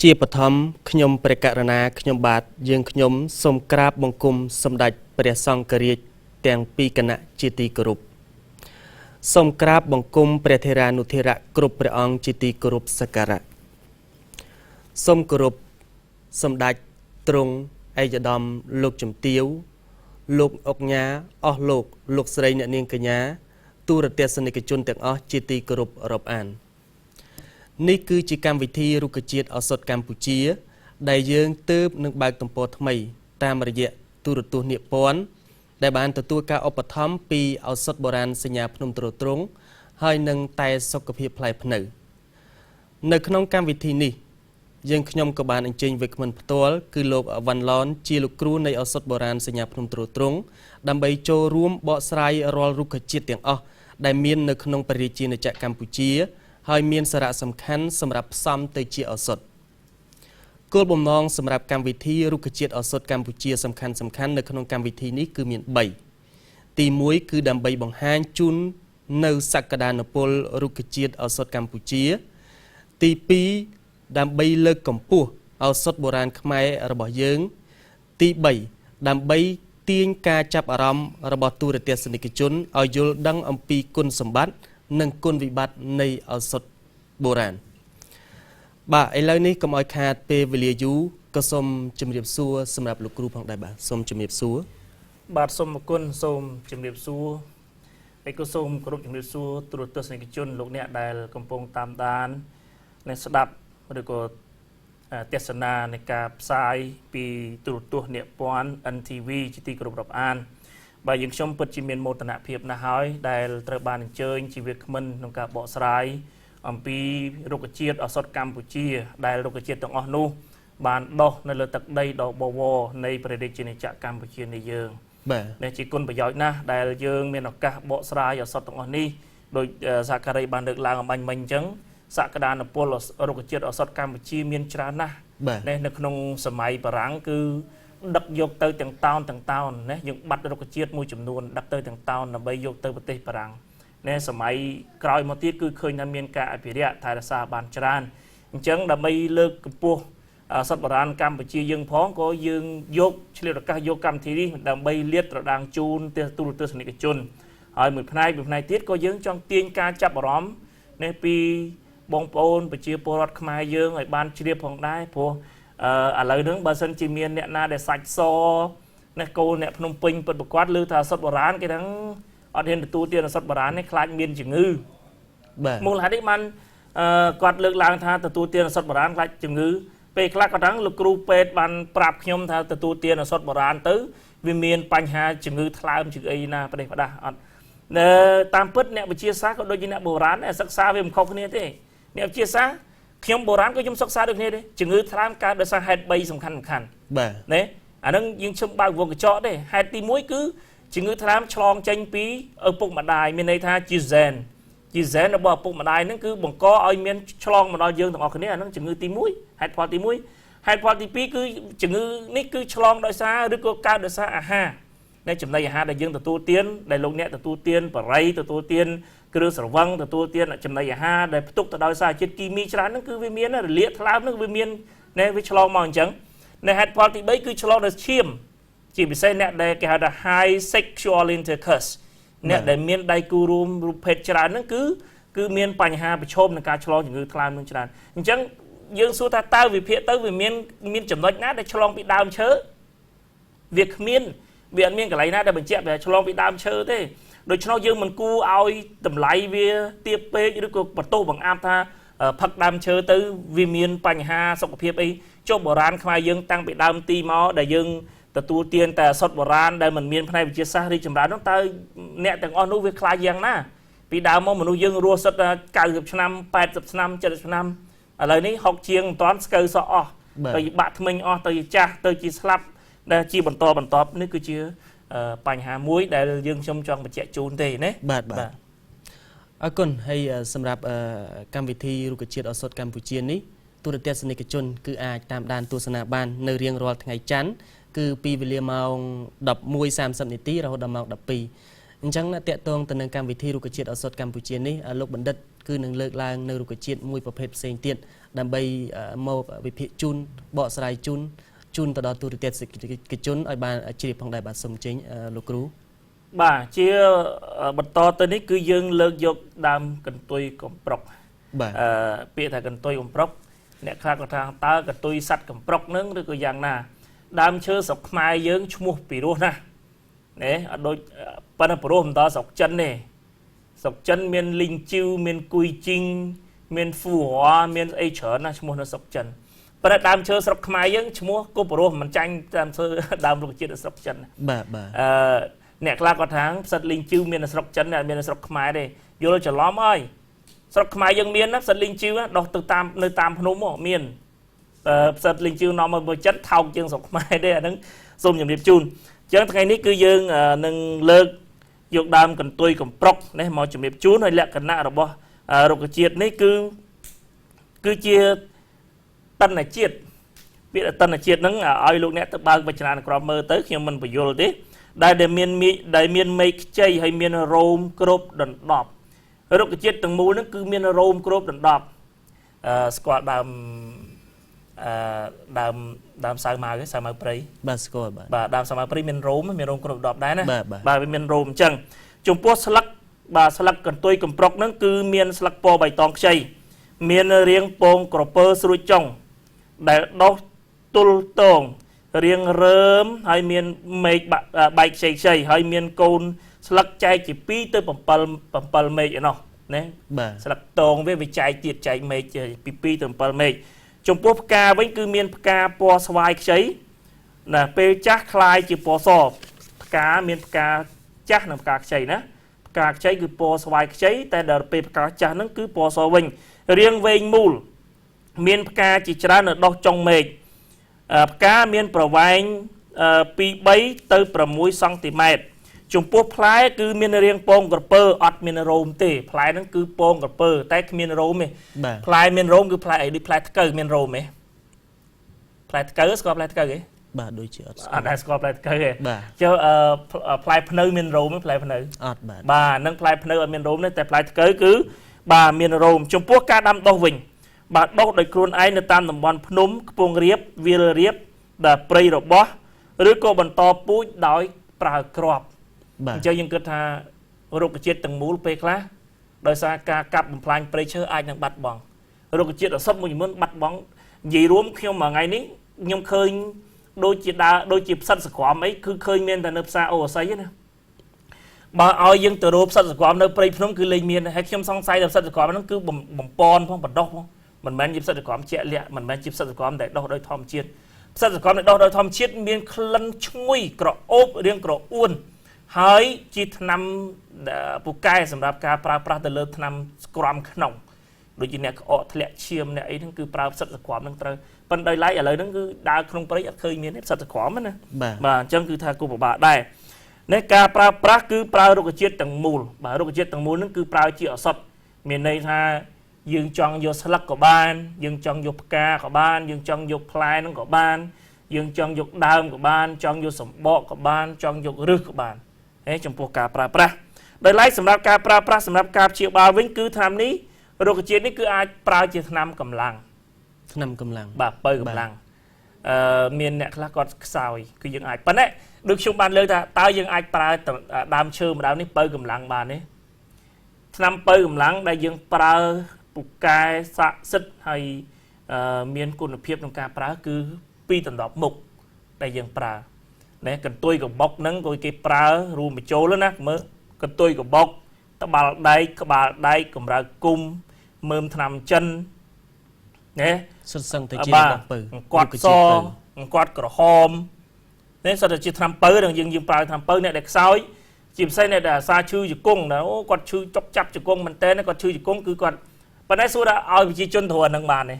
ជាបឋមខ្ញុំព្រះករុណាខ្ញុំបាទយើងខ្ញុំសូមក្រាបបង្គំសម្ដេចព្រះសង្ឃរាជទាំងពីរគណៈជាទីគោរពសូមក្រាបបង្គំព្រះថេរានុថេរៈគ្រប់ព្រះអង្គជាទីគោរពសក្ការៈសូមគោរពសម្ដេចទ្រង់ឯកឧត្តមលោកជំទាវ លោកអុកញ៉ាអស់លោកលោកស្រីអ្នកនាងកញ្ញាទូរទស្សនិកជនទាំងអស់ជាទីគោរពរាប់អាន នេះគឺជាកម្មវិធីរុក្ខជាតិឱសថកម្ពុជា ដែលយើងទើបនឹងបើកទំព័រថ្មី តាមរយៈទូរទស្សន៍នាគព័ន្ធដែលបានទទួលការឧបត្ថម្ភពីឱសថបុរាណសញ្ញាភ្នំទ្រទ្រង់ហើយនិងតែសុខភាពផ្លែភ្នៅ នៅក្នុងកម្មវិធីនេះ យើងខ្ញុំក៏បានអញ្ជើញវាគ្មិនផ្ទាល់គឺលោកវ៉ាន់ឡនជាលោកគ្រូនៃឱសថបុរាណសញ្ញាភ្នំទ្រទ្រង់ដើម្បីចូលរួមបកស្រាយរាល់រុក្ខជាតិទាំងអស់ដែលមាននៅក្នុងព្រះរាជាណាចក្រកម្ពុជា ហើយមានសារៈសំខាន់សម្រាប់ផ្សំទៅជាឱសថគោលបំណងសម្រាប់កម្មវិធីរុក្ខជាតិឱសថកម្ពុជាសំខាន់សំខាន់នៅក្នុងកម្មវិធីនេះគឺមាន3ទី1គឺដើម្បីបង្ហាញជូននៅសក្តានុពលរុក្ខជាតិឱសថកម្ពុជា ទី2ដើម្បីលើកកម្ពស់ឱសថបុរាណខ្មែររបស់យើង ទី3ដើម្បីទាញការចាប់អារម្មណ៍របស់ទូរទស្សនិកជនឲ្យយល់ដឹងអំពីគុណសម្បត្តិនិងគុណវិបត្តិនៃឱសថបុរាណបាទឥឡូវនេះកុំឲ្យខាតពេលវេលាយូរក៏សូមជម្រាបសួរសម្រាប់លោកគ្រូផងដែរបាទសូមជម្រាបសួរ បាទសូមអរគុណសូមជម្រាបសួរហើយក៏សូមគោរពជម្រាបសួរទូរទស្សនិកជនលោកអ្នកដែលកំពុងតាមដាននិងស្ដាប់ឬក៏ទស្សនានៃការផ្សាយពីទូរទស្សន៍នាគព័ន្ធ NTV ជាទីគោរពរាប់អានបាទយើងខ្ញុំពិតជាមានមោទនភាពណាស់ហើយដែលត្រូវបានអញ្ជើញជាវាគ្មិនក្នុងការបកស្រាយអំពីរុក្ខជាតិឱសថកម្ពុជា ដែលរុក្ខជាតិទាំងអស់នោះបានដុះនៅលើទឹកដីដ៏បវរនៃព្រះរាជាណាចក្រកម្ពុជានៃយើង បាទ នេះជាគុណប្រយោជន៍ណាស់ដែលយើងមានឱកាសបកស្រាយឱសថទាំងអស់នេះដោយសហការីបានលើកឡើងអម្បាញ់មិញអញ្ចឹងសក្តានុពលរុក្ខជាតិឱសថកម្ពុជាមានច្រើនណាស់ បាទ នេះនៅក្នុងសម័យបារាំងគឺដឹកយកទៅទាំងតោនទាំងតោនណាយើងបាត់រុក្ខជាតិមួយចំនួនដឹកទៅទាំងតោនដើម្បីយកទៅប្រទេសបារាំងនេះសម័យក្រោយមកទៀតគឺឃើញថាមានការអភិរក្សថែរក្សាបានច្រើនអញ្ចឹងដើម្បីលើកកម្ពស់សត្វបុរាណកម្ពុជាយើងផងក៏យើងយកឆ្លៀតឱកាសយកកម្មវិធីនេះដើម្បីលាតត្រដាងជូនទូរទស្សនិកជនហើយមួយផ្នែកមួយផ្នែកទៀតក៏យើងចង់ទាញការចាប់អារម្មណ៍នេះពីបងប្អូនប្រជាពលរដ្ឋខ្មែរយើងឲ្យបានជ្រាបផងដែរព្រោះឥឡូវហ្នឹងបើសិនជាមានអ្នកណាដែលសាច់សនេះគោលអ្នកភ្នំពេញពិតប្រកបឮថាសត្វបុរាណគេហ្នឹងអត់ហ៊ានទទួលទានសត្វបុរាណនេះខ្លាចមានជំងឺ បាទ មូលហេតុនេះបានគាត់លើកឡើងថាទទួលទានឱសថបុរាណខ្លាចជំងឺពេលខ្លះគាត់ថាលោកគ្រូពេទ្យបានប្រាប់ខ្ញុំថាទទួលទានឱសថបុរាណទៅវាមានបញ្ហាជំងឺថ្លើមជំងឺអីណាប្រទេសផ្ដាស់អត់នៅតាមពិតអ្នកវិទ្យាសាស្ត្រក៏ដូចជាអ្នកបុរាណដែរសិក្សាវាមិនខុសគ្នាទេអ្នកវិទ្យាសាស្ត្រខ្ញុំបុរាណក៏ខ្ញុំសិក្សាដូចគ្នាទេជំងឺថ្លើមកើតដោយសារហេតុ3សំខាន់សំខាន់ បាទ ណាអាហ្នឹងយើងឈឹមបើកវងកញ្ចក់ទេហេតុទី1គឺជំងឺថ្លើមឆ្លងចេញពីឪពុកម្ដាយមានន័យថាជា gène ជា gène របស់ឪពុកម្ដាយហ្នឹងគឺបង្កឲ្យមានឆ្លងមកដល់យើងទាំងអស់គ្នាអាហ្នឹងជំងឺទី1ហេតុផលទី1ហេតុផលទី2គឺជំងឺនេះគឺឆ្លងដោយសារឬក៏កើតដោយសារអាហារនៃចំណីអាហារដែលយើងទទួលទានដែលលោកអ្នកទទួលទានបរិយទទួលទានគ្រឿងស្រវឹងទទួលទានចំណីអាហារដែលផ្ទុកទៅដោយសារជាតិគីមីច្រើនហ្នឹងគឺវាមានរលាកថ្លើមហ្នឹងវាមានណែវាឆ្លងមកអញ្ចឹងនៅហេតុផលទី3គឺឆ្លងដោយឈាមជាពិសេសអ្នកដែលគេហៅថា high sexual intercourse អ្នកដែលមានដៃគូរួមរូបភេទច្រើនហ្នឹងគឺមានបញ្ហាប្រឈមនឹងការឆ្លងជំងឺថ្លើមនឹងច្រើនអញ្ចឹងយើងសួរថាតើវិភាគទៅវាមានមានចំណុចណាដែលឆ្លងពីដើមឈើវាគ្មានវាអត់មានកន្លែងណាដែលបញ្ជាក់ថាឆ្លងពីដើមឈើទេដូច្នោះយើងមិនគួរឲ្យតម្លៃវាទាបពេកឬក៏បន្ទោសបង្អាប់ថាផឹកដើមឈើទៅវាមានបញ្ហាសុខភាពអីចុះបុរាណខ្មែរយើងតាំងពីដើមទីមកដែលយើងទទួលទានតែឱសថបុរាណដែលមិនមានផ្នែកវិទ្យាសាស្ត្ររីកចម្រើននោះតើអ្នកទាំងអស់នោះវាខ្លាចយ៉ាងណាពីដើមមកមនុស្សយើងរស់សុទ្ធតែ90ឆ្នាំ80ឆ្នាំ70ឆ្នាំឥឡូវនេះ60ជាងមិនតាន់ស្កូវសក់អស់ទៅបាក់ធ្មេញអស់ទៅជាចាស់ទៅជាស្លាប់ដែលជាបន្តបន្ទាប់នេះគឺជាបញ្ហាមួយដែលយើងខ្ញុំចង់បញ្ជាក់ជូនទេណា បាទបាទអរគុណហើយសម្រាប់កម្មវិធីរុក្ខជាតិឱសថកម្ពុជានេះទូរទស្សនិកជនគឺអាចតាមដានទស្សនាបាននៅរៀងរាល់ថ្ងៃច័ន្ទគឺពីវេលាម៉ោង11:30នាទីរហូតដល់ម៉ោង12អញ្ចឹងតកតងទៅនឹងកម្មវិធីរុក្ខជាតិឱសថកម្ពុជានេះលោកបណ្ឌិត គឺនឹងលើកឡើងនៅរុក្ខជាតិមួយប្រភេទផ្សេងទៀតដើម្បីមកវិភាគជូនបកស្រាយជូនទៅដល់ទូរទស្សនិកជនឲ្យបានជ្រាបផងដែរបាទសូមអញ្ជើញលោកគ្រូ បាទជាបន្តទៅនេះគឺយើងលើកយកដើមកន្ទុយកំប្រុក បាទ ពាក្យថាកន្ទុយកំប្រុកអ្នកខ្លះក៏ថាតើកន្ទុយសត្វកំប្រុកនឹងឬក៏យ៉ាងណាដើមឈើស្រុកខ្មែរយើងឈ្មោះពីរោះណាស់ណែអត់ដូចប៉ុន្តែពីរោះមិនដល់ស្រុកចិនទេស្រុកចិនមានលីងជីវមានគួយជីងមានហ្វូរ៉ាមានអីច្រើនណាស់ឈ្មោះនៅស្រុកចិនប៉ុន្តែដើមឈើស្រុកខ្មែរយើងឈ្មោះក៏ពីរោះមិនចាញ់ដើមឈើដើមរុក្ខជាតិនៅស្រុកចិន បាទបាទ អ្នកខ្លះគាត់ថាផ្សិតលីងជីវមាននៅស្រុកចិនអត់មាននៅស្រុកខ្មែរទេយល់ច្រឡំហើយស្រុកខ្មែរយើងមានណាផ្សិតលីងជីវដោះទៅតាមនៅតាមភ្នំមានផ្សិតលីងជីវនាំមកចិនថោកជាងស្រុកខ្មែរទេអាហ្នឹងសូមជម្រាបជូនអញ្ចឹងថ្ងៃនេះគឺយើងនឹងលើកយកដើមកន្ទុយកំប្រុកនេះមកជម្រាបជូនហើយលក្ខណៈរបស់រុក្ខជាតិនេះគឺជាតនជាតិពាក្យតនជាតិហ្នឹងឲ្យលោកអ្នកទៅបើកវចនានុក្រមមើលទៅខ្ញុំមិនបញ្យល់ទេដែលមានដែលមានមេឃខ្ចីហើយមានរោមគ្របដណ្ដប់រុក្ខជាតិទាំងមូលហ្នឹងគឺមានរោមគ្របដណ្ដប់ស្គាល់ដើមដើមសៅម៉ៅទេសៅម៉ៅព្រៃ បាទស្គាល់បាទ បាទដើមសៅម៉ៅព្រៃមានរោមគ្របដណ្ដប់ដែរណា បាទ បាទវាមានរោមអញ្ចឹងចំពោះស្លឹកបាទស្លឹកកន្ទុយកំប្រុកហ្នឹងគឺមានស្លឹកពណ៌បៃតងខ្ចីមានរាងពងក្រពើស្រួចចុងដែលដុះទល់តងរាងរើមហើយមានមេឃបែកខ្ចីៗហើយមានកូនស្លឹកចែកជា2ទៅ7មេឃឯណោះណា បាទ ស្លឹកតងវាចែកទៀតចែកមេឃពី2ទៅ7មេឃចំពោះផ្កាវិញគឺមានផ្កាពណ៌ស្វាយខ្ចីណាពេលចាស់คล้ายជាពណ៌សផ្កាមានផ្កាចាស់និងផ្កាខ្ចីណាផ្កាខ្ចីគឺពណ៌ស្វាយខ្ចីតែដល់ពេលផ្កាចាស់ហ្នឹងគឺពណ៌សវិញរាងវែងមូលមានផ្កាជាច្រើននៅដុះចុងមេឃផ្កាមានប្រវែងពី3ទៅ6សង់ទីម៉ែត្រចំពោះផ្លែគឺមានរាងពងក្រពើអត់មានរោមទេផ្លែហ្នឹងគឺពងក្រពើតែគ្មានរោមទេ បាទ ផ្លែមានរោមគឺផ្លែអីដូចផ្លែថ្កូវមានរោមទេផ្លែថ្កូវស្គាល់ផ្លែថ្កូវទេ បាទដូចជាអត់ស្គាល់ អត់ដែលស្គាល់ផ្លែថ្កូវទេ បាទ ចុះផ្លែភ្នៅមានរោមទេផ្លែភ្នៅ អត់បាទ បាទនឹងផ្លែភ្នៅអត់មានរោមទេតែផ្លែថ្កូវគឺបាទមានរោមចំពោះការដាំដុះវិញបាទដុះដោយខ្លួនឯងនៅតាមតំបន់ភ្នំខ្ពង់រាបវាលរាបដែលព្រៃរបស់ឬក៏បន្តពូជដោយប្រើគ្រាប់ បាទ អញ្ចឹងយើងគិតថារុក្ខជាតិទាំងមូលពេលខ្លះដោយសារការកាប់បំផ្លាញព្រៃឈើអាចនឹងបាត់បង់រុក្ខជាតិឱសថមួយចំនួនបាត់បង់និយាយរួមខ្ញុំមួយថ្ងៃនេះខ្ញុំឃើញដូចជាដើរដូចជាផ្សិតសក្រមអីគឺឃើញមានតែនៅផ្សារអូអស័យណាបើឲ្យយើងទៅរកផ្សិតសក្រមនៅព្រៃភ្នំគឺលែងមានហើយខ្ញុំសង្ស័យថាផ្សិតសក្រមហ្នឹងគឺបំពន់ផងបណ្ដោះផងមិនមែនជាផ្សិតសក្រមជាក់លាក់មិនមែនជាផ្សិតសក្រមដែលដុះដោយធម្មជាតិផ្សិតសក្រមដែលដុះដោយធម្មជាតិមានក្លិនឈ្ងុយក្រអូបរាងក្រអួនហើយជាថ្នាំពូកែសម្រាប់ការប្រើប្រាស់ទៅលើថ្នាំស្ក្រមក្នុងដូចជាអ្នកក្អកធ្លាក់ឈាមអ្នកអីហ្នឹងគឺប្រើផ្សិតសក្រមហ្នឹងត្រូវប៉ុន្តែដោយឡែកឥឡូវហ្នឹងគឺដើរក្នុងព្រៃអត់ឃើញមានទេផ្សិតសក្រមណា បាទ បាទអញ្ចឹងគឺថាគូពិបាកដែរនេះការប្រើប្រាស់គឺប្រើរុក្ខជាតិទាំងមូលបាទរុក្ខជាតិទាំងមូលហ្នឹងគឺប្រើជាឱសថមានន័យថាយើងចង់យកស្លឹកក៏បានយើងចង់យកផ្កាក៏បានយើងចង់យកផ្លែហ្នឹងក៏បានយើងចង់យកដើមក៏បានចង់យកសម្បកក៏បានចង់យកឫសក៏បានហេចំពោះការប្រើប្រាស់ដោយឡែកសម្រាប់ការប្រើប្រាស់សម្រាប់ការព្យាបាលវិញគឺថ្នាំនេះរុក្ខជាតិនេះគឺអាចប្រើជាថ្នាំកម្លាំង ថ្នាំកម្លាំង បាទបើកម្លាំងមានអ្នកខ្លះគាត់ខ្សោយគឺយើងអាចប៉ុន្តែដូចខ្ញុំបានលើកថាតើយើងអាចប្រើដើមឈើម្ដងនេះបើកម្លាំងបានទេថ្នាំបើកម្លាំងដែលយើងប្រើពូកែស័ក្តិសិទ្ធហើយមានគុណភាពក្នុងការប្រើគឺពីដណ្ដប់មុខដែលយើងប្រើណែកន្ទុយកបុកហ្នឹងក៏គេប្រើរួមបញ្ចូលណាមើលកន្ទុយកបុកត្បាល់ដែកក្បាលដែកកម្រើគុំមើមថ្នាំចិនណែ សុទ្ធសឹងតែជារបស់ពៅ អង្គាត់សអង្គាត់ក្រហមនេះសុទ្ធតែជាថ្នាំពៅនឹងយើងប្រើថ្នាំពៅអ្នកដែលខ្សោយជាពិសេសអ្នកដែលអាសាឈឺជង្គង់ណាអូគាត់ឈឺចុកចាប់ជង្គង់មែនតើគាត់ឈឺជង្គង់គឺគាត់ប៉ុន្តែសួរថាឲ្យប្រជាជនត្រូវអានឹងបានទេ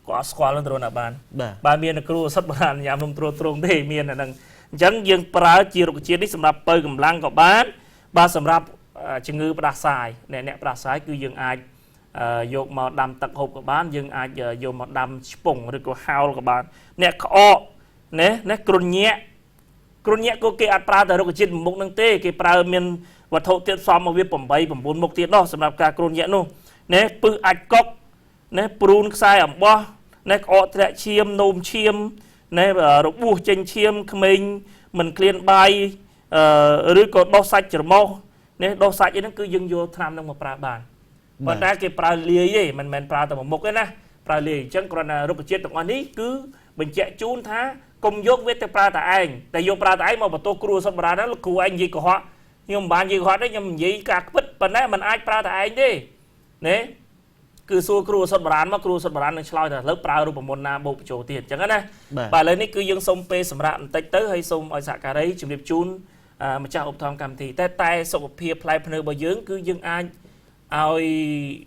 គាត់អត់ស្គាល់នឹងត្រូវណាបាន បាទ បាទមានគ្រូឱសថបានញ៉ាំនំត្រួតត្រងទេមានអានឹងអញ្ចឹងយើងប្រើជារុក្ខជាតិនេះសម្រាប់ពៅកម្លាំងក៏បានបាទសម្រាប់ជំងឺផ្ដាសាយអ្នកផ្ដាសាយគឺយើងអាចយកមកដាំទឹកហូបក៏បានយើងអាចយកមកដាំឆ្ពង់ឬក៏ហោលក៏បានអ្នកក្អកណាគ្រុនញាក់គ្រុនញាក់ក៏គេអត់ប្រើតែរុក្ខជាតិមុខនឹងទេគេប្រើមាន វត្ថុធាតុផ្សំមកវា8 9មុខទៀតនោះសម្រាប់ការគ្រុនយក្សនោះណាពឹសអាចកុកណាព្រូនខ្សែអំបោះណាក្អកធ្លាក់ឈាមនោមឈាមណារបួសចេញឈាមក្មេងមិនឃ្លានបាយឬក៏ដោះសាច់ច្រមុះនេះដោះសាច់អីហ្នឹងគឺយើងយកថ្នាំហ្នឹងមកប្រើបានប៉ុន្តែគេប្រើលាយទេមិនមែនប្រើតែមួយមុខទេណាប្រើលាយអញ្ចឹងគ្រាន់តែរុក្ខជាតិទាំងអស់នេះគឺបញ្ជាក់ជូនថាកុំយកវាទៅប្រើតែឯងតែយកប្រើតែឯងមកបន្ទោសគ្រូឱសថបុរាណហ្នឹងលោកគ្រូឯងនិយាយកុហកខ្ញុំមិនបាននិយាយកុហកទេខ្ញុំនិយាយការពិតប៉ុន្តែมันអាចប្រើតែឯងទេណាគឺសួរគ្រូឱសថបុរាណមកគ្រូឱសថបុរាណនឹងឆ្លើយថាឥឡូវប្រើរូបមន្តណាបូកបញ្ចូលទៀតអញ្ចឹងណាបាទឥឡូវនេះគឺយើងសូមពេលសម្រាប់បន្តិចទៅហើយសូមឲ្យសហការីជម្រាបជូនម្ចាស់ឧបត្ថម្ភកម្មវិធីតែសុខភាពផ្លែភ្នៅរបស់យើងគឺយើងអាចឲ្យ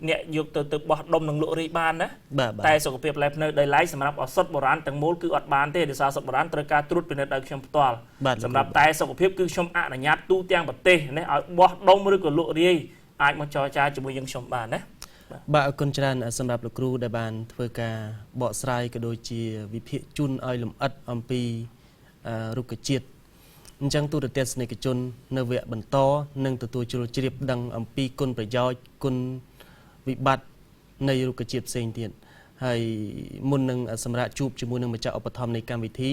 អ្នកយកទៅបោះដុំនឹងលក់រាយបានណាតែសុខភាពផ្លែភ្នៅដោយឡែកសម្រាប់ឱសថបុរាណទាំងមូលគឺអត់បានទេដោយសារឱសថបុរាណត្រូវការត្រួតពិនិត្យដោយខ្ញុំផ្ទាល់សម្រាប់តែសុខភាពគឺខ្ញុំអនុញ្ញាតទូទាំងប្រទេសណាឲ្យបោះដុំឬក៏លក់រាយអាចមកចរចាជាមួយយើងខ្ញុំបានណាបាទអរគុណច្រើនសម្រាប់លោកគ្រូដែលបានធ្វើការបកស្រាយក៏ដូចជាវិភាគជូនឲ្យលម្អិតអំពីរុក្ខជាតិអញ្ចឹងទូរទស្សនិកជននៅវគ្គបន្តនឹងទទួលជ្រាបដឹងអំពីគុណប្រយោជន៍គុណវិបត្តិនៃរុក្ខជាតិផ្សេងទៀតហើយមុននឹងសម្រាប់ជួបជាមួយនឹងម្ចាស់ឧបត្ថម្ភនៃកម្មវិធី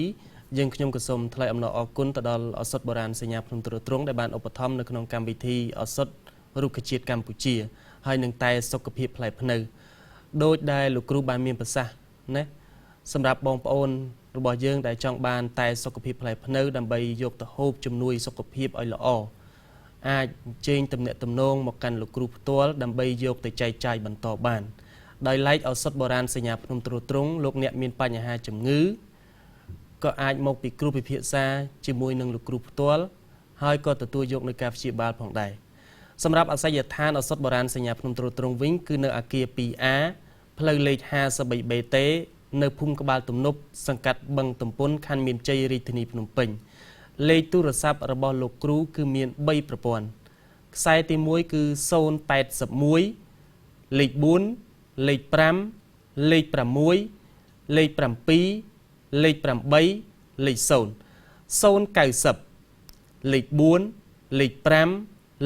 យើងខ្ញុំក៏សូមថ្លែងអំណរអគុណទៅដល់ឱសថបុរាណសញ្ញាភ្នំទ្រទ្រង់ដែលបានឧបត្ថម្ភនៅក្នុងកម្មវិធីឱសថរុក្ខជាតិកម្ពុជាហើយនឹងតែសុខភាពផ្លែភ្នៅដោយដែលលោកគ្រូបានមានប្រសាសន៍ណាសម្រាប់បងប្អូនរបស់យើងដែលចង់បានតែសុខភាពផ្លែភ្នៅដើម្បីយកទៅហូបជំនួយសុខភាពឲ្យល្អអាចអញ្ជើញទំនាក់ទំនងមកកាន់លោកគ្រូផ្ទាល់ដើម្បីយកទៅចែកចាយបន្តបានដោយឡែកឱសថបុរាណសញ្ញាភ្នំទ្រទ្រង់លោកអ្នកមានបញ្ហាជំងឺក៏អាចមកពីគ្រូពិភាក្សាជាមួយនឹងលោកគ្រូផ្ទាល់ហើយក៏ទទួលយកនៅការព្យាបាលផងដែរសម្រាប់អាសយដ្ឋានឱសថបុរាណសញ្ញាភ្នំទ្រទ្រង់វិញគឺនៅអគារ 2A ផ្លូវលេខ 53BT នៅភូមិក្បាលទំនប់សង្កាត់បឹងទំពុនខណ្ឌមានជ័យរាជធានីភ្នំពេញលេខទូរស័ព្ទរបស់លោកគ្រូគឺមាន3ប្រព័ន្ធខ្សែទី1គឺ081លេខ4លេខ5លេខ6លេខ7លេខ8លេខ0 090លេខ4លេខ5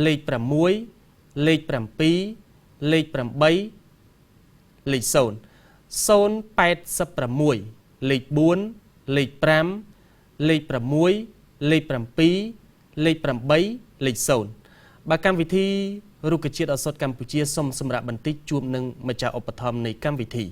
លេខ6លេខ7លេខ8លេខ0 086លេខ4លេខ5លេខ6លេខ7លេខ8លេខ0បាទកម្មវិធីរុក្ខជាតិឱសថកម្ពុជាសូមសម្រាប់បន្តិចជួបនឹងម្ចាស់ឧបត្ថម្ភនៃកម្មវិធី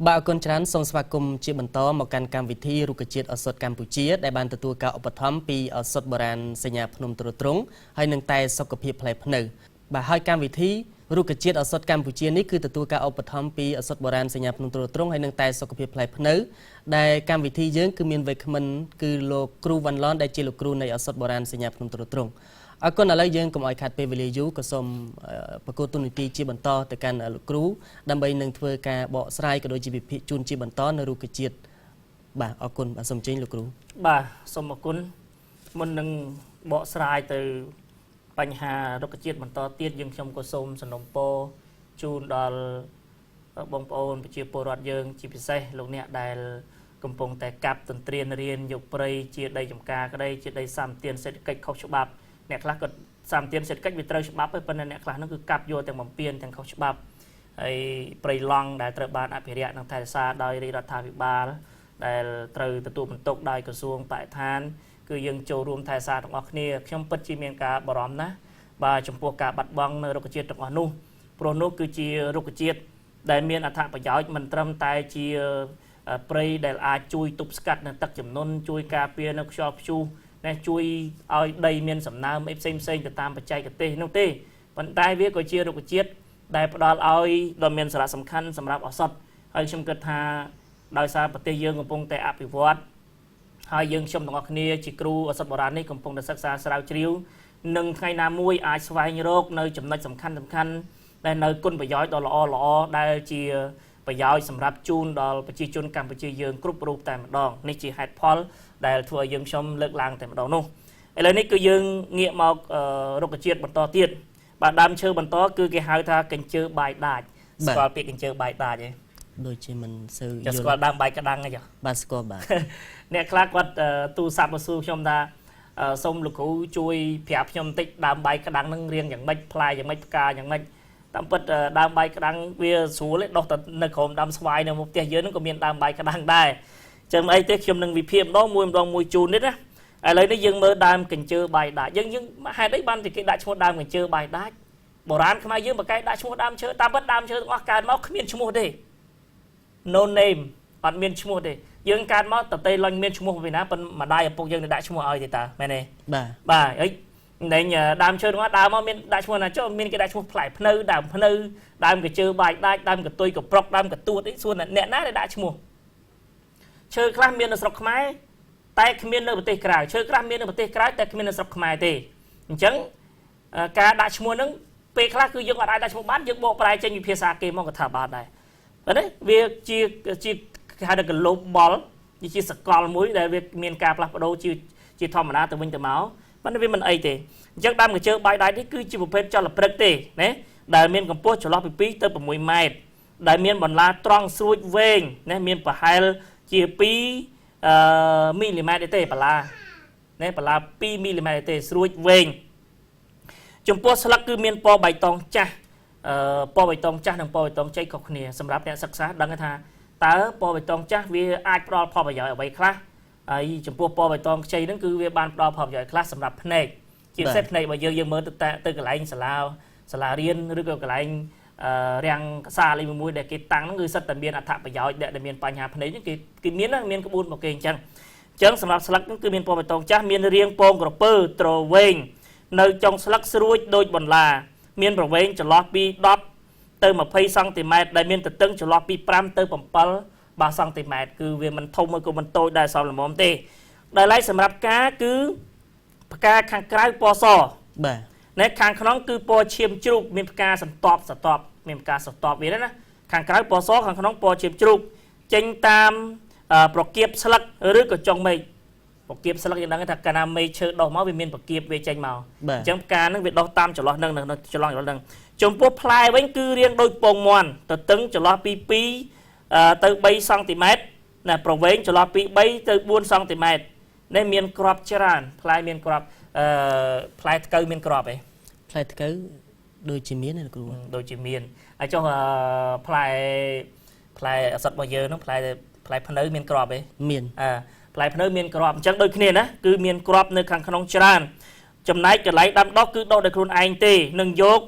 បាទអរគុណច្រើនសូមស្វាគមន៍ជាបន្តមកកាន់កម្មវិធីរុក្ខជាតិឱសថកម្ពុជាដែលបានទទួលការឧបត្ថម្ភពីឱសថបុរាណសញ្ញាភ្នំទ្រទ្រង់ហើយនឹងតែសុខភាពផ្លែភ្នៅបាទហើយកម្មវិធីរុក្ខជាតិឱសថកម្ពុជានេះគឺទទួលការឧបត្ថម្ភពីឱសថបុរាណសញ្ញាភ្នំទ្រទ្រង់ហើយនឹងតែសុខភាពផ្លែភ្នៅដែលកម្មវិធីយើងគឺមានវេក្មិនគឺលោកគ្រូវ៉ាន់ឡនដែលជាលោកគ្រូនៃឱសថបុរាណសញ្ញាភ្នំទ្រទ្រង់អរគុណឥឡូវយើងកុំឲ្យខាត់ពេលវេលាយូរក៏សូមប្រគល់ទូនាទីជាបន្តទៅកាន់លោកគ្រូដើម្បីនឹងធ្វើការបកស្រាយក៏ដូចជាវិភាគជូនជាបន្តនៅរុក្ខជាតិបាទអរគុណបាទសូមអញ្ជើញលោកគ្រូបាទសូមអរគុណមុននឹងបកស្រាយទៅបញ្ហារុក្ខជាតិបន្តទៀតយើងខ្ញុំក៏សូមសំណូមពរជូនដល់បងប្អូនប្រជាពលរដ្ឋយើងជាពិសេសលោកអ្នកដែលកំពុងតែកាប់ទន្ទ្រានរៀនយកព្រៃជាដីចំការក្តីជាដីសម្បទានសេដ្ឋកិច្ចខុសច្បាប់អ្នកខ្លះក៏សម្បទានសេដ្ឋកិច្ចវាត្រូវច្បាប់ហើយប៉ុន្តែអ្នកខ្លះហ្នឹងគឺកាប់យកទាំងបំពេញទាំងខុសច្បាប់ហើយព្រៃឡង់ដែលត្រូវបានអភិរក្សនិងថែរក្សាដោយរាជរដ្ឋាភិបាលដែលត្រូវទទួលបន្ទុកដោយក្រសួងបរិស្ថានគឺយើងចូលរួមថែរក្សាទាំងអស់គ្នាខ្ញុំពិតជាមានការបារម្ភណាស់បាទចំពោះការបាត់បង់នៅរុក្ខជាតិទាំងអស់នោះព្រោះនោះគឺជារុក្ខជាតិដែលមានអត្ថប្រយោជន៍មិនត្រឹមតែជាព្រៃដែលអាចជួយទប់ស្កាត់នៅទឹកជំនន់ជួយការពារនៅខ្យល់ព្យុះនេះជួយឲ្យដីមានសំណើមអីផ្សេងផ្សេងទៅតាមបច្ចេកទេសនោះទេប៉ុន្តែវាក៏ជារុក្ខជាតិដែលផ្ដល់ឲ្យដ៏មានសារៈសំខាន់សម្រាប់ឱសថហើយខ្ញុំគិតថាដោយសារប្រទេសយើងកំពុងតែអភិវឌ្ឍ ហើយយើងខ្ញុំទាំងអស់គ្នាជាគ្រូឱសថបុរាណនេះកំពុងតែសិក្សាស្រាវជ្រាវនិងថ្ងៃណាមួយអាចស្វែងរកនៅចំណុចសំខាន់សំខាន់ដែលនៅគុណប្រយោជន៍ដ៏ល្អល្អដែលជាប្រយោជន៍សម្រាប់ជូនដល់ប្រជាជនកម្ពុជាយើងគ្រប់រូបតែម្ដងនេះជាហេតុផលដែលធ្វើឲ្យយើងខ្ញុំលើកឡើងតែម្ដងនោះឥឡូវនេះគឺយើងងាកមករុក្ខជាតិបន្តទៀតបាទដើមឈើបន្តគឺគេហៅថាកញ្ជើបាយដាចស្គាល់ពាក្យកញ្ជើបាយដាចទេ ដូចជាមិនសូវយល់ស្គាល់ដើមបាយក្តាំងទេចាបាទស្គាល់បាទអ្នកខ្លះគាត់ទូរស័ព្ទមកសួរខ្ញុំថាសូមលោកគ្រូជួយប្រាប់ខ្ញុំបន្តិចដើមបាយក្តាំងនឹងរៀងយ៉ាងម៉េចផ្លែយ៉ាងម៉េចផ្កាយ៉ាងម៉េចតាមពិតដើមបាយក្តាំងវាស្រួលទេដុះតែនៅក្រោមដើមស្វាយនៅមុខផ្ទះយើងនឹងក៏មានដើមបាយក្តាំងដែរចឹងអីទេខ្ញុំនឹងវិភាគម្ដងមួយម្ដងមួយជូននេះណាឥឡូវនេះយើងមើលដើមកញ្ជើបាយដាចយើងហេតុអីបានគេដាក់ឈ្មោះដើមកញ្ជើបាយដាចបុរាណខ្មែរយើងបកកែដាក់ឈ្មោះដើមឈើតាមពិតដើមឈើទាំងអស់កើតមកគ្មានឈ្មោះទេ no name អត់មានឈ្មោះទេយើងកើតមកតេលុញមានឈ្មោះពីណាប៉ុន្តែម្ដាយឪពុកយើងនឹងដាក់ឈ្មោះឲ្យទេតាមែនទេបាទបាទអីណែដើមឈើទាំងអស់ដើមមកមានដាក់ឈ្មោះណាចុះមានគេដាក់ឈ្មោះផ្លែភ្នៅដើមភ្នៅដើមកជើបាយដាច់ដើមកតុយកប្រុកដើមកទួតអីសួរអ្នកណាដែលដាក់ឈ្មោះឈើខ្លះមាននៅស្រុកខ្មែរតែគ្មាននៅប្រទេសក្រៅឈើខ្លះមាននៅប្រទេសក្រៅតែគ្មាននៅស្រុកខ្មែរទេអញ្ចឹងការដាក់ឈ្មោះហ្នឹងពេលខ្លះគឺយើងអត់អាចដាក់ឈ្មោះបានយើងបកប្រែចេញពីភាសាគេមកក៏ថាបានដែរបាទនេះវាជាគេហៅថា global ជាសកលមួយដែលវាមានការផ្លាស់ប្ដូរជាធម្មតាទៅវិញទៅមកប៉ុន្តែវាមិនអីទេអញ្ចឹងដើមកញ្ជើបាយដៃនេះគឺជាប្រភេទចលព្រឹកទេណាដែលមានកម្ពស់ចន្លោះពី2ទៅ6ម៉ែត្រដែលមានបន្លាត្រង់ស្រួចវែងណាមានប្រហែលជា2មីលីម៉ែត្រទេបន្លាណាបន្លា2មីលីម៉ែត្រទេស្រួចវែងចំពោះស្លឹកគឺមានពណ៌បៃតងចាស់ពណ៌បៃតងចាស់និងពណ៌បៃតងចៃខុសគ្នាសម្រាប់អ្នកសិក្សាដឹងថាតើពណ៌បៃតងចាស់វាអាចផ្ដល់ផលប្រយោជន៍អ្វីខ្លះហើយចំពោះពណ៌បៃតងខ្ចីហ្នឹងគឺវាបានផ្ដល់ផលប្រយោជន៍ខ្លះសម្រាប់ភ្នែកជាពិសេសភ្នែករបស់យើងយើងមើលទៅកន្លែងសាលារៀនឬក៏កន្លែងរាំងកសាលីមួយដែលគេតាំងហ្នឹងគឺសិតតែមានអត្ថប្រយោជន៍ដែលមានបញ្ហាភ្នែកហ្នឹងគេមានក្បួនមកគេអញ្ចឹងសម្រាប់ស្លឹកហ្នឹងគឺមានពណ៌បៃតងចាស់មានរាងពងក្រពើទ្រវែងនៅចុងស្លឹកស្រួចដូចបន្លាមានប្រវែងចន្លោះពី10ទៅ20សង់ទីម៉ែត្រដែលមានទទឹងចន្លោះពី5ទៅ7បាទសង់ទីម៉ែត្រគឺវាមិនធំក៏មិនតូចដែរសមល្មមទេដែលឡែកសម្រាប់ផ្កាគឺផ្កាខាងក្រៅពណ៌សបាទនៅខាងក្នុងគឺពណ៌ឈាមជ្រូកមានផ្កាសន្ទាប់សន្ទាប់មានផ្កាសន្ទាប់វាណាខាងក្រៅពណ៌សខាងក្នុងពណ៌ឈាមជ្រូកចេញតាមប្រគៀបស្លឹកឬក៏ចុងមែកប្រគៀបស្លឹកយើងដឹងថាកាលណាមេឈើដុះមកវាមានប្រគៀបវាចេញមកអញ្ចឹងផ្កាហ្នឹងវាដុះតាមចន្លោះហ្នឹងចន្លោះហ្នឹងចំពោះផ្លែវិញគឺរាងដូចពងមាន់ទទឹងចន្លោះពី2ទៅ3សង់ទីម៉ែត្រណាប្រវែងចន្លោះពី3ទៅ4សង់ទីម៉ែត្រនេះមានក្របច្រើនផ្លែមានក្របផ្លែថ្កូវមានក្របទេផ្លែថ្កូវដូចជាមានណាគ្រូដូចជាមានហើយចុះផ្លែអសត់របស់យើងហ្នឹងផ្លែភ្នៅមានក្របទេមានផ្លែភ្នៅមានក្របអញ្ចឹងដូចគ្នាណាគឺមានក្របនៅខាងក្នុងច្រើនចំណែកកន្លែងដាំដុះគឺដុះដោយខ្លួនឯងទេនឹងយក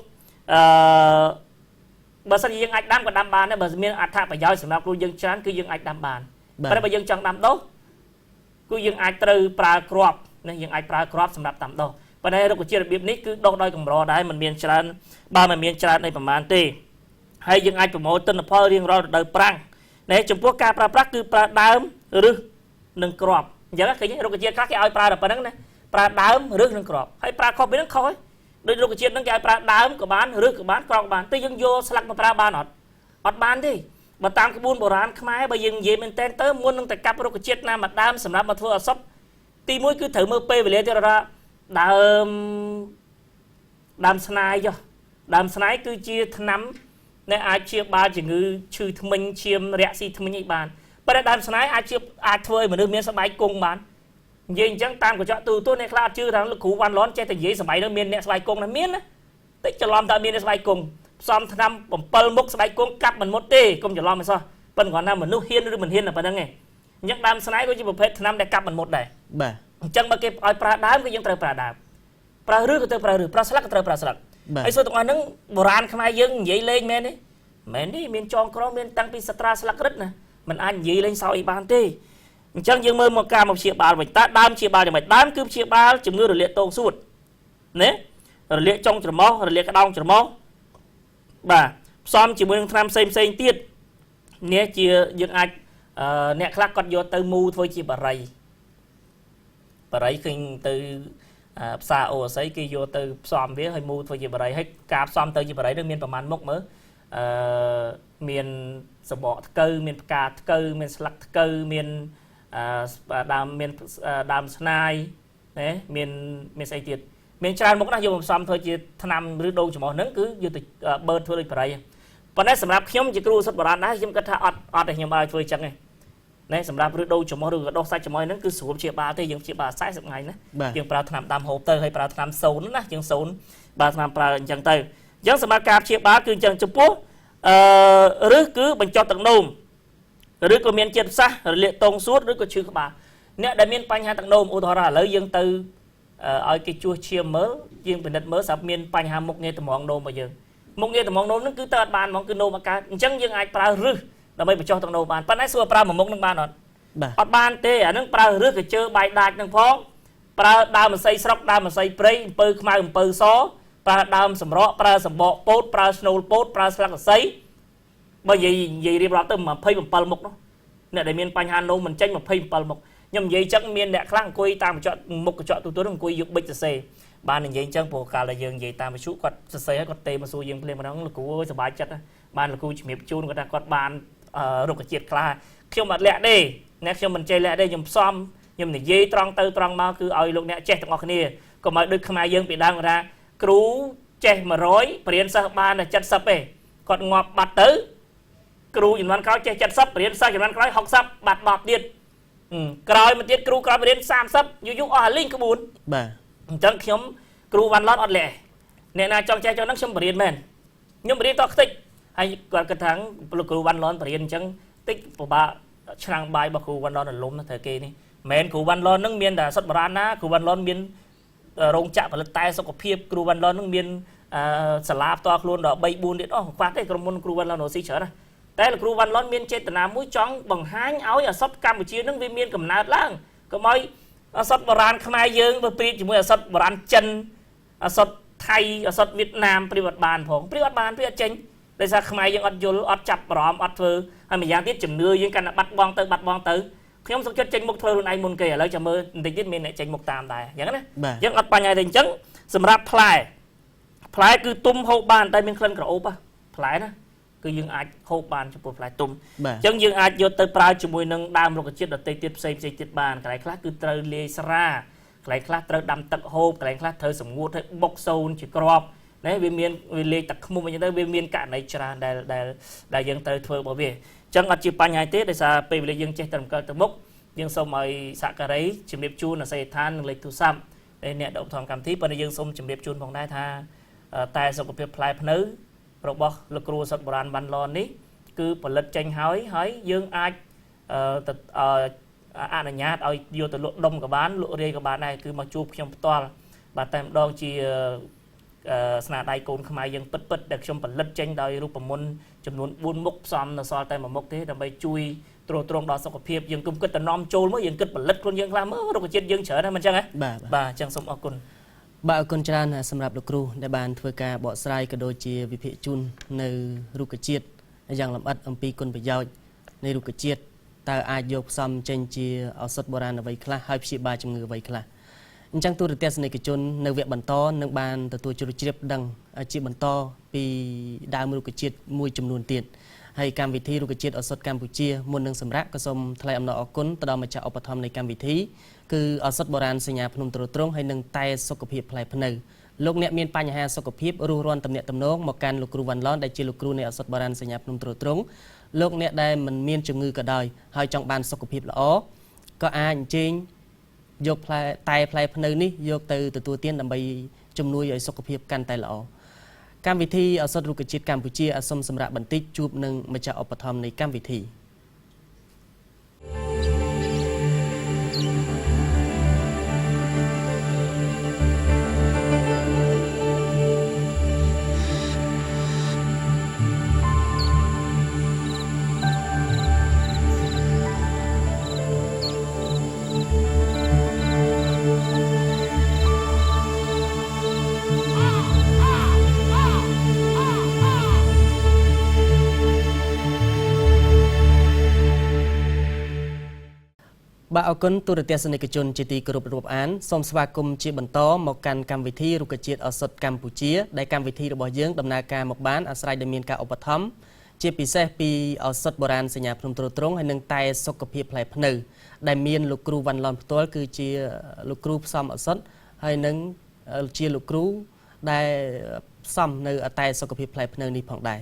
បើសិនជាយើងអាចដាំក៏ដាំបានដែរបើមានអត្ថប្រយោជន៍សម្រាប់ខ្លួនយើងច្រើនគឺយើងអាចដាំបានប៉ុន្តែបើយើងចង់ដាំដុះគឺយើងអាចត្រូវប្រើគ្រាប់ណាយើងអាចប្រើគ្រាប់សម្រាប់ដាំដុះប៉ុន្តែរុក្ខជាតិរបៀបនេះគឺដុះដោយកម្រដែរមិនមានច្រើនបើមិនមានច្រើនអីប្រហែលទេហើយយើងអាចប្រមូលទិន្នផលរៀងរាល់រដូវប្រាំងណាចំពោះការប្រើប្រាស់គឺប្រើដើមឬនិងគ្រាប់អញ្ចឹងឃើញរុក្ខជាតិខ្លះគេឲ្យប្រើតែប៉ុណ្្នឹងណាប្រើដើមឬនិងគ្រាប់ហើយប្រើខុសពីហ្នឹងខុសហើយដូចរុក្ខជាតិហ្នឹងគេឲ្យប្រើដើមក៏បានឬក៏បានគ្រាប់ក៏បានតែយើងយកស្លឹកមកប្រើបានអត់អត់បានទេបើតាមក្បួនបុរាណខ្មែរបើយើងនិយាយមែនតើទៅមុននឹងតែកាប់រុក្ខជាតិណាមួយដើមសម្រាប់មកធ្វើឱសថទីមួយគឺត្រូវមើលពេលវេលាទៀតថាដើមស្នាយចុះដើមស្នាយគឺជាថ្នាំដែលអាចព្យាបាលជំងឺឈឺធ្មេញឈាមរាក់ស៊ីធ្មេញអីបានប៉ុន្តែដើមស្នាយអាចធ្វើឲ្យមនុស្សមានស្បែកគង់បាននិយាយអញ្ចឹងតាមកញ្ចក់ទូទស្សន៍អ្នកខ្លះអត់ជឿថាលោកគ្រូវ៉ាន់ឡនចេះតែនិយាយសម័យនោះមានអ្នកស្បែកគង់ណាមានណាតិចច្រឡំតើមានអ្នកស្បែកគង់ផ្សំថ្នាំ7មុខស្បែកគង់កាប់មិនមុតទេកុំច្រឡំឲ្យសោះប៉ុន្តែគ្រាន់តែមនុស្សហ៊ានឬមិនហ៊ានតែប៉ុណ្្នឹងឯងអញ្ចឹងដើមស្នាយក៏ជាប្រភេទថ្នាំដែលកាប់មិនមុតដែរបាទអញ្ចឹងបើគេឲ្យប្រើដើមគឺយើងត្រូវប្រើដើមប្រើឬក៏ត្រូវប្រើឬប្រើស្លឹកក៏ត្រូវប្រើស្លឹកហើយសួរទាំងអស់ហ្នឹងបុរាណខ្មែរយើងនិយាយលេងមែនទេមែនទេមានចងក្រងមានតាំងពីសត្រាស្លឹករឹតណាមិនអាចនិយាយលេងសើចអីបានទេអញ្ចឹងយើងមើលមកការមកព្យាបាលវិញតើដើមព្យាបាលយ៉ាងម៉េចដើមគឺព្យាបាលជំងឺរលាកតោងសួតណារលាកចុងច្រមុះរលាកក្តោងច្រមុះបាទផ្សំជាមួយនឹងថ្នាំផ្សេងផ្សេងទៀតនេះជាយើងអាចអ្នកខ្លះគាត់យកទៅមូធ្វើជាបារី បរិយឃើញទៅផ្សារអូអស័យគេយកទៅផ្សំវាឲ្យមូធ្វើជាបរិយហើយការផ្សំទៅជាបរិយនឹងមានប្រមាណមុខមើលមានសបកថ្កូវមានផ្កាថ្កូវមានស្លឹកថ្កូវមានដើមមានដើមស្នាយណាមានស្អីទៀតមានច្រើនមុខណាស់យកមកផ្សំធ្វើជាថ្នាំឬដូងច្រមុះហ្នឹងគឺយកទៅបឺតធ្វើដូចបរិយប៉ុន្តែសម្រាប់ខ្ញុំជាគ្រូសុទ្ធបុរាណដែរខ្ញុំគិតថាអត់ទេខ្ញុំឲ្យធ្វើអញ្ចឹងទេណែសម្រាប់ឬដូងច្រមុះឬក៏ដោះសាច់ច្រមុះហ្នឹងគឺស្រួលព្យាបាលទេយើងព្យាបាល40ថ្ងៃណាយើងប្រើថ្នាំដាំហូបទៅហើយប្រើថ្នាំសូនណាយើងសូនបាទថ្នាំប្រើអញ្ចឹងទៅអញ្ចឹងសម្រាប់ការព្យាបាលគឺអញ្ចឹងចំពោះឬគឺបញ្ចុះទឹកនោមឬក៏មានជាតិផ្សះរលាកតងសួតឬក៏ឈឺក្បាលអ្នកដែលមានបញ្ហាទឹកនោមឧទាហរណ៍ឥឡូវយើងទៅឲ្យគេជួសឈាមមើលយើងពិនិត្យមើលស្រាប់មានបញ្ហាមុខងារតម្រងនោមរបស់យើងមុខងារតម្រងនោមហ្នឹងគឺទៅអត់បានហ្មងគឺនោមអត់កើតអញ្ចឹងយើងអាចប្រើរឹសដើម្បីបញ្ចុះទឹកនោមបានប៉ុន្តែសួរប្រើមួយមុខនឹងបានអត់អត់បានទេអាហ្នឹងប្រើរឹសកជើបាយដាច់ហ្នឹងផងប្រើដើមម្សៅស្រុកដើមម្សៅព្រៃអំពៅខ្មៅអំពៅសប្រើដើមសម្រក់ប្រើសម្បកពោតប្រើស្នូលពោតប្រើស្លឹកសរសៃបើនិយាយរៀបរាប់ទៅ27មុខនោះអ្នកដែលមានបញ្ហានោមមិនចេញ27មុខខ្ញុំនិយាយចឹងមានអ្នកខ្លះអង្គុយតាមកញ្ចក់មុខកញ្ចក់ទូទៅអង្គុយយកប៊ិចសរសេរបាននិយាយចឹងព្រោះកាលដែលយើងនិយាយតាមវិទ្យុគាត់សរសេរហើយគាត់ទេមកសួរយើងភ្លាមម្ដងលោកគ្រូអើយសប្បាយចិត្តបានលោកគ្រូជំរាបជូនគាត់ថាគាត់បានរុក្ខជាតិខ្លះខ្ញុំអត់លាក់ទេអ្នកខ្ញុំមិនចេះលាក់ទេខ្ញុំផ្សំខ្ញុំនិយាយត្រង់ទៅត្រង់មកគឺឲ្យលោកអ្នកចេះទាំងអស់គ្នាកុំឲ្យដូចខ្មែរយើងពីដើមថាគ្រូចេះ100បរៀនសិស្សបានតែ70ទេគាត់ងាប់បាត់ទៅគ្រូជំនាន់ក្រោយចេះ70បរៀនសិស្សជំនាន់ក្រោយ60បាត់10ទៀតក្រោយមកទៀតគ្រូក្រោយបរៀន30យូរយូរអស់អាលីងក្បួនបាទអញ្ចឹងខ្ញុំគ្រូវ៉ាន់ឡតអត់លាក់អ្នកណាចង់ចេះចង់ហ្នឹងខ្ញុំបរៀនមែនខ្ញុំបរៀនតខ្ទេចហើយគាត់គិតថាលោកគ្រូវ៉ាន់ឡនបរៀនអញ្ចឹងតិចពិបាកឆ្នាំងបាយរបស់គ្រូវ៉ាន់ឡនរលំត្រូវគេនេះមិនមែនគ្រូវ៉ាន់ឡនហ្នឹងមានតែសុទ្ធបុរាណណាគ្រូវ៉ាន់ឡនមានរោងចក្រផលិតតែសុខភាពគ្រូវ៉ាន់ឡនហ្នឹងមានសាលាផ្ទាល់ខ្លួនដល់3 4ទៀតអូខ្វះទេក្រុមហ៊ុនគ្រូវ៉ាន់ឡនរស់ស៊ីច្រើនណាតែលោកគ្រូវ៉ាន់ឡនមានចេតនាមួយចង់បង្ហាញឲ្យឱសថកម្ពុជានឹងវាមានកំណើតឡើងកុំឲ្យឱសថបុរាណខ្មែរយើងបើប្រៀបជាមួយឱសថបុរាណចិនឱសថថៃឱសថវៀតណាមប្រៀបអត់បានផងប្រៀបអត់បានប្រៀបអត់ចេញដោយសារខ្មែរយើងអត់យល់អត់ចាប់អារម្មណ៍អត់ធ្វើហើយម្យ៉ាងទៀតជំនឿយើងកាន់តែបាត់បង់ទៅបាត់បង់ទៅខ្ញុំសុខចិត្តចេញមុខធ្វើខ្លួនឯងមុនគេឥឡូវចាំមើលបន្តិចទៀតមានអ្នកចេញមុខតាមដែរអញ្ចឹងណាយើងអត់បញ្ហាទេអញ្ចឹងសម្រាប់ផ្លែគឺទុំហូបបានតែមានក្លិនក្រអូបផ្លែណាគឺយើងអាចហូបបានចំពោះផ្លែទុំអញ្ចឹងយើងអាចយកទៅប្រើជាមួយនឹងដើមរុក្ខជាតិដទៃទៀតផ្សេងផ្សេងទៀតបានកន្លែងខ្លះគឺត្រូវលាយស្រាកន្លែងខ្លះត្រូវដាំទឹកហូបកន្លែងខ្លះត្រូវសម្ងួតឲ្យបុកសូនជាគ្រាប់ណាវាមានវាលាយទឹកឃ្មុំអញ្ចឹងទៅវាមានករណីច្រើនដែលយើងត្រូវធ្វើរបស់វាអញ្ចឹងអត់ជាបញ្ហាទេដោយសារពេលវេលាយើងចេះតែរំកិលទៅមុខយើងសូមឲ្យសហការីជំរាបជូនអាសយដ្ឋាននិងលេខទូរស័ព្ទដែលអ្នកដែលឧបត្ថម្ភកម្មវិធីប៉ុន្តែយើងសូមជំរាបជូនផងដែរថាតែសុខភាពផ្លែភ្នៅរបស់លោកគ្រូសុទ្ធបុរាណវ៉ាន់ឡននេះគឺផលិតចេញហើយហើយយើងអាចទៅអនុញ្ញាតឲ្យយកទៅលក់ដុំក៏បានលក់រាយក៏បានដែរគឺមកជួបខ្ញុំផ្ទាល់បាទតែម្ដងជាស្នាដៃកូនខ្មែរយើងពិតដែលខ្ញុំផលិតចេញដោយរូបមន្តចំនួន4មុខផ្សំនៅសល់តែមួយមុខទេដើម្បីជួយទ្រទ្រង់ដល់សុខភាពយើងគុំគិតតែនាំចូលមកយើងគិតផលិតខ្លួនយើងខ្លះមើលរុក្ខជាតិយើងច្រើនណាស់មិនអញ្ចឹងហ៎បាទអញ្ចឹងសូមអរគុណបាទអរគុណច្រើនសម្រាប់លោកគ្រូដែលបានធ្វើការបកស្រាយក៏ដូចជាវិភាគជូននៅរុក្ខជាតិយ៉ាងលម្អិតអំពីគុណប្រយោជន៍នៃរុក្ខជាតិតើអាចយកផ្សំចេញជាឱសថបុរាណអ្វីខ្លះហើយព្យាបាលជំងឺអ្វីខ្លះអញ្ចឹងទូរទស្សនិកជននៅវគ្គបន្តនឹងបានទទួលជ្រាបដឹងជាបន្តពីដើមរុក្ខជាតិមួយចំនួនទៀតហើយកម្មវិធីរុក្ខជាតិឱសថកម្ពុជាមុននឹងសម្រាប់ក៏សូមថ្លែងអំណរអគុណទៅដល់ម្ចាស់ឧបត្ថម្ភនៃកម្មវិធីគឺឱសថបុរាណសញ្ញាភ្នំទ្រទ្រង់ហើយនឹងតែសុខភាពផ្លែភ្នៅលោកអ្នកមានបញ្ហាសុខភាពរុះរាន់ទំនាក់ទំនងមកកាន់លោកគ្រូវ៉ាន់ឡនដែលជាលោកគ្រូនៃឱសថបុរាណសញ្ញាភ្នំទ្រទ្រង់លោកអ្នកដែលមិនមានជំងឺក៏ដោយហើយចង់បានសុខភាពល្អក៏អាចអញ្ជើញយកផ្លែតែផ្លែភ្នៅនេះយកទៅទទួលទានដើម្បីជំនួយឲ្យសុខភាពកាន់តែល្អកម្មវិធីឱសថរុក្ខជាតិកម្ពុជាសូមសម្រាប់បន្តិចជួបនឹងម្ចាស់ឧបត្ថម្ភនៃកម្មវិធី បាទអរគុណទូរទស្សនិកជនជាទីគោរពរាប់អានសូមស្វាគមន៍ជាបន្តមកកាន់កម្មវិធីរុក្ខជាតិឱសថកម្ពុជាដែលកម្មវិធីរបស់យើងដំណើរការមកបានអាស្រ័យដោយមានការឧបត្ថម្ភជាពិសេសពីឱសថបុរាណសញ្ញាភ្នំទ្រទ្រង់ហើយនិងតែសុខភាពផ្លែភ្នៅដែលមានលោកគ្រូវ៉ាន់ឡនផ្ទាល់គឺជាលោកគ្រូផ្សំឱសថហើយនិងជាលោកគ្រូដែលផ្សំនៅតែសុខភាពផ្លែភ្នៅនេះផងដែរ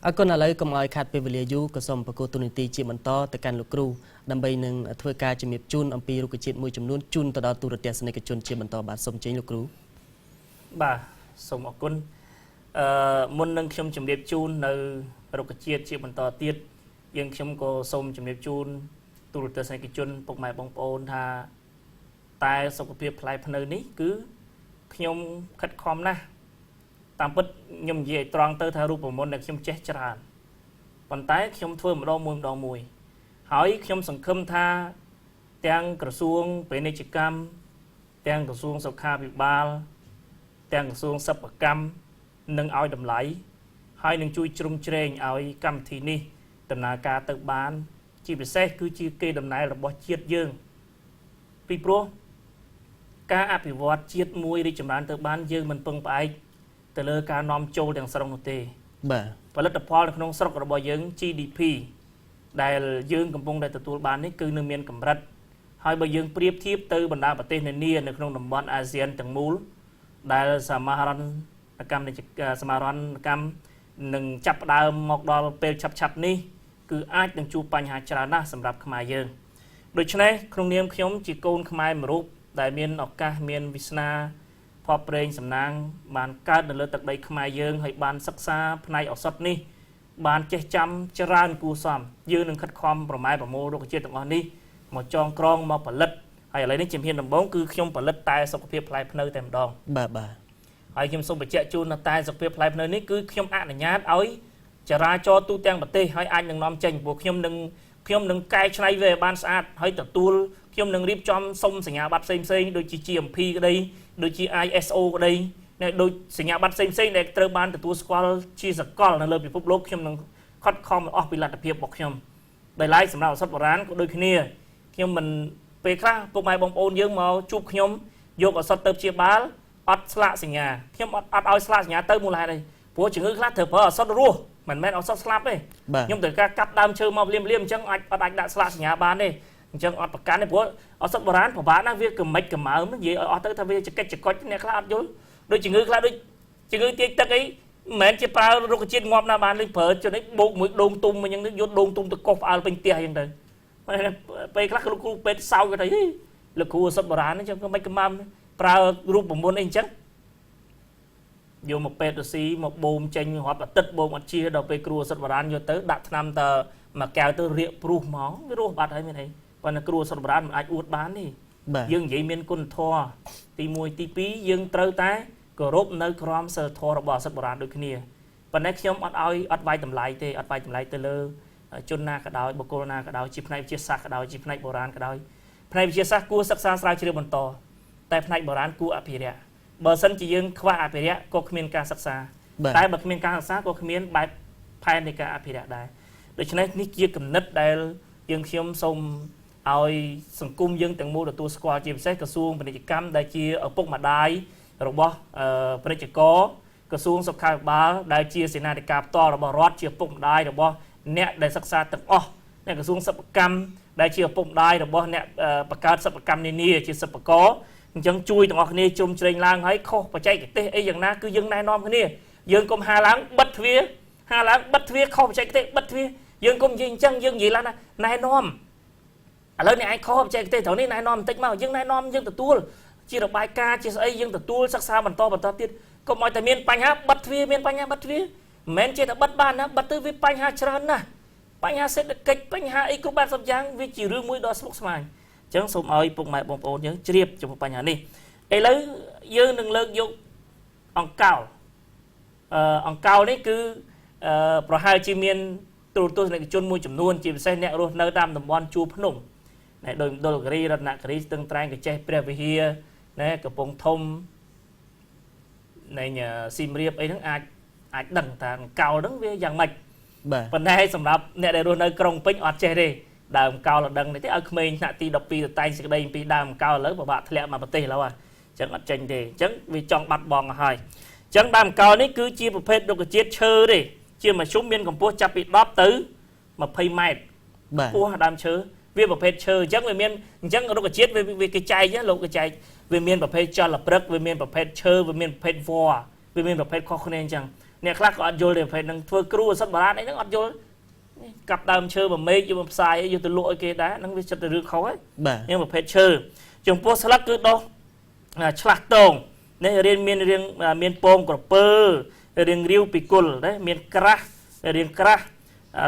អរគុណឥឡូវកុំឲ្យខាត់ពេលវេលាយូរក៏សូមប្រគល់ទូនាទីជាបន្តទៅកាន់លោកគ្រូដើម្បីនឹងធ្វើការជំរាបជូនអំពីរុក្ខជាតិមួយចំនួនជូនទៅដល់ទូរទស្សនិកជនជាបន្តបាទសូមអញ្ជើញលោកគ្រូ បាទសូមអរគុណមុននឹងខ្ញុំជម្រាបជូននៅរុក្ខជាតិជាបន្តទៀតយើងខ្ញុំក៏សូមជម្រាបជូនទូរទស្សនិកជនពុកម៉ែបងប្អូនថាតែសុខភាពផ្លែភ្នៅនេះគឺខ្ញុំខិតខំណាស់តាមពិតខ្ញុំនិយាយឲ្យត្រង់ទៅថារូបមន្តដែលខ្ញុំចេះច្រើនប៉ុន្តែខ្ញុំធ្វើម្ដងមួយម្ដងមួយហើយខ្ញុំសង្ឃឹមថាទាំងក្រសួងពាណិជ្ជកម្មទាំងក្រសួងសុខាភិបាលទាំងក្រសួងសិប្បកម្មនឹងឲ្យតម្លៃហើយនឹងជួយជ្រោមជ្រែងឲ្យកម្មវិធីនេះដំណើរការទៅបានជាពិសេសគឺជាកេរដំណែលរបស់ជាតិយើងពីព្រោះការអភិវឌ្ឍជាតិមួយរីកចម្រើនទៅបានយើងមិនពឹងផ្អែកទៅលើការនាំចូលទាំងស្រុងនោះទេ បាទ ផលិតផលនៅក្នុងស្រុករបស់យើង GDP ដែលយើងកំពុងតែទទួលបាននេះគឺនៅមានកម្រិតហើយបើយើងប្រៀបធៀបទៅបណ្ដាប្រទេសនានានៅក្នុងតំបន់អាស៊ានទាំងមូលដែលសមាហរណកម្មសមាហរណកម្មនឹងចាប់ផ្ដើមមកដល់ពេលឆាប់ៗនេះគឺអាចនឹងជួបបញ្ហាច្រើនណាស់សម្រាប់ខ្មែរយើងដូច្នេះក្នុងនាមខ្ញុំជាកូនខ្មែរមួយរូបដែលមានឱកាសមានវាសនាភ័ព្វព្រេងសំណាងបានកើតនៅលើទឹកដីខ្មែរយើងហើយបានសិក្សាផ្នែកឱសថនេះបានចេះចាំច្រើនគួរសមយើងនឹងខិតខំប្រម៉ែប្រមូលរុក្ខជាតិទាំងអស់នេះមកចងក្រងមកផលិតហើយឥឡូវនេះជំហានដំបូងគឺខ្ញុំផលិតតែសុខភាពផ្លែភ្នៅតែម្ដង បាទបាទ ហើយខ្ញុំសូមបញ្ជាក់ជូនថាតែសុខភាពផ្លែភ្នៅនេះគឺខ្ញុំអនុញ្ញាតឲ្យចរាចរណ៍ទូទាំងប្រទេសហើយអាចនឹងនាំចេញព្រោះខ្ញុំនឹងកែច្នៃវាឲ្យបានស្អាតហើយទទួលខ្ញុំនឹងរៀបចំសុំសញ្ញាបត្រផ្សេងផ្សេងដូចជា GMP ក្តីដូចជា ISO ក្តីដូចសញ្ញាបត្រផ្សេងផ្សេងដែលត្រូវបានទទួលស្គាល់ជាសកលនៅលើពិភពលោកខ្ញុំនឹងខិតខំអស់ពីលទ្ធភាពរបស់ខ្ញុំដោយឡែកសម្រាប់ឱសថបុរាណក៏ដូចគ្នាខ្ញុំមិនពេលខ្លះពុកម៉ែបងប្អូនយើងមកជួបខ្ញុំយកឱសថទៅព្យាបាលអត់ស្លាកសញ្ញាខ្ញុំអត់ឲ្យស្លាកសញ្ញាទៅមូលហេតុអីព្រោះជំងឺខ្លះត្រូវប្រើឱសថរស់មិនមែនឱសថស្លាប់ទេខ្ញុំត្រូវការកាប់ដើមឈើមកភ្លាមៗអញ្ចឹងអាចអត់អាចដាក់ស្លាកសញ្ញាបានទេអញ្ចឹងអត់ប្រកាន់ទេព្រោះឱសថបុរាណពិបាកណាស់វាកមិចកមើមនិយាយឲ្យអស់ទៅថាវាចកិចចកុចអ្នកខ្លះអត់យល់ដូចជំងឺខ្លះដូចជំងឺទាចទឹកអីមិនមែនជាប្រើរុក្ខជាតិងាប់ណាបានលេងប្រើចំណេញបោកមួយដងទុំអញ្ចឹងយកដងទុំទៅកោសផ្អើលពេញផ្ទះអញ្ចឹងទៅពេលខ្លះលោកគ្រូពេទ្យសោកទៅហីលោកគ្រូឱសថបុរាណអញ្ចឹងកមិចកមើមប្រើរូបមន្តអីអញ្ចឹងយកមកពេទ្យរុស្ស៊ីមកបូមចេញរាប់អាទិត្យបូមអត់ជាដល់ពេលគ្រូឱសថបុរាណយកទៅដាក់ថ្នាំតមួយកែវទៅរៀកព្រុសហ្មងវារស់បាត់ហើយមានអីប៉ុន្តែគ្រូឱសថបុរាណមិនអាចអួតបានទេយើងនិយាយមានគុណធម៌ទី1ទី2យើងត្រូវតែគោរពនៅក្រមសីលធម៌របស់ឱសថបុរាណដូចគ្នាប៉ុន្តែខ្ញុំអត់ឲ្យអត់វាយតម្លៃទេអត់វាយតម្លៃទៅលើជនណាក៏ដោយបុគ្គលណាក៏ដោយជាផ្នែកវិទ្យាសាស្ត្រក៏ដោយជាផ្នែកបុរាណក៏ដោយផ្នែកវិទ្យាសាស្ត្រគួរសិក្សាស្រាវជ្រាវបន្តតែផ្នែកបុរាណគួរអភិរក្សបើសិនជាយើងខ្វះអភិរក្សក៏គ្មានការសិក្សាតែបើគ្មានការសិក្សាក៏គ្មានបែបផែននៃការអភិរក្សដែរដូច្នេះនេះជាគំនិតដែលយើងខ្ញុំសូមឲ្យសង្គមយើងទាំងមូលទទួលស្គាល់ជាពិសេសក្រសួងពាណិជ្ជកម្មដែលជាឪពុកម្ដាយរបស់ពាណិជ្ជករក្រសួងសុខាភិបាលដែលជាសេនាធិការផ្ទាល់របស់រដ្ឋជាឪពុកម្ដាយរបស់អ្នកដែលសិក្សាទាំងអស់អ្នកក្រសួងសិប្បកម្មដែលជាឪពុកម្ដាយរបស់អ្នកបង្កើតសិប្បកម្មនានាជាសិប្បករអញ្ចឹងជួយទាំងអស់គ្នាជុំជ្រែងឡើងហើយខុសបច្ចេកទេសអីយ៉ាងណាគឺយើងណែនាំគ្នាយើងកុំហាឡើងបិទទ្វារហាឡើងបិទទ្វារខុសបច្ចេកទេសបិទទ្វារយើងកុំនិយាយអញ្ចឹងយើងនិយាយឡើងណាណែនាំឥឡូវអ្នកឯងខុសបច្ចេកទេសត្រូវនេះណែនាំបន្តិចមកយើងណែនាំយើងទទួលជារបាយការណ៍ជាស្អីយើងទទួលសិក្សាបន្តបន្តទៀតកុំឲ្យតែមានបញ្ហាបិទទ្វារមានបញ្ហាបិទទ្វារមិនមែនជាតែបិទបានណាបិទទៅវាបញ្ហាច្រើនណាស់បញ្ហាសេដ្ឋកិច្ចបញ្ហាអីគ្រប់បែបសពយ៉ាងវាជារឿងមួយដ៏ស្មុគស្មាញអញ្ចឹងសូមឲ្យពុកម៉ែបងប្អូនយើងជ្រាបចំពោះបញ្ហានេះឥឡូវយើងនឹងលើកយកអង្កោលអង្កោលនេះគឺប្រហែលជាមានទូរទស្សនិកជនមួយចំនួនជាពិសេសអ្នករស់នៅតាមតំបន់ជួរភ្នំណែដោយមណ្ឌលគិរីរតនគិរីស្ទឹងត្រែងកញ្ចេះព្រះវិហារណែកំពង់ធំណែសៀមរាបអីហ្នឹងអាចដឹងថាអង្កោលហ្នឹងវាយ៉ាងម៉េច បាទ ប៉ុន្តែសម្រាប់អ្នកដែលរស់នៅក្រុងពេញអត់ចេះទេ ដើមកោលដឹងនេះទេឲ្យក្មេងថ្នាក់ទី12ទៅតែងសេចក្តីអំពីដើមកោលឥឡូវពិបាកធ្លាក់មកប្រទេសឥឡូវហើយអញ្ចឹងអត់ចេញទេអញ្ចឹងវាចង់បាត់បង់ហើយអញ្ចឹងដើមកោលនេះគឺជាប្រភេទរុក្ខជាតិឈើទេជាមធ្យមមានកម្ពស់ចាប់ពី10ទៅ20ម៉ែត្រ បាទ ពោះដើមឈើវាប្រភេទឈើអញ្ចឹងវាមានអញ្ចឹងរុក្ខជាតិវាគេចែកលោកគេចែកវាមានប្រភេទចលព្រឹកវាមានប្រភេទឈើវាមានប្រភេទវល្លិវាមានប្រភេទខុសគ្នាអញ្ចឹងអ្នកខ្លះក៏អត់យល់ទេប្រភេទហ្នឹងធ្វើគ្រូឱសថបុរាណអីហ្នឹងអត់យល់កាប់ដើមឈើមួយមែកយកមកផ្សាយយកទៅលក់ឲ្យគេដែរហ្នឹងវាចិត្តទៅរឿងខុសហើយ បាទ យើងប្រភេទឈើចំពោះស្លឹកគឺដុះឆ្លាស់តងនេះរៀនមានរៀងមានពងក្រពើរៀងរាវពីគុលណាមានក្រាស់រៀងក្រាស់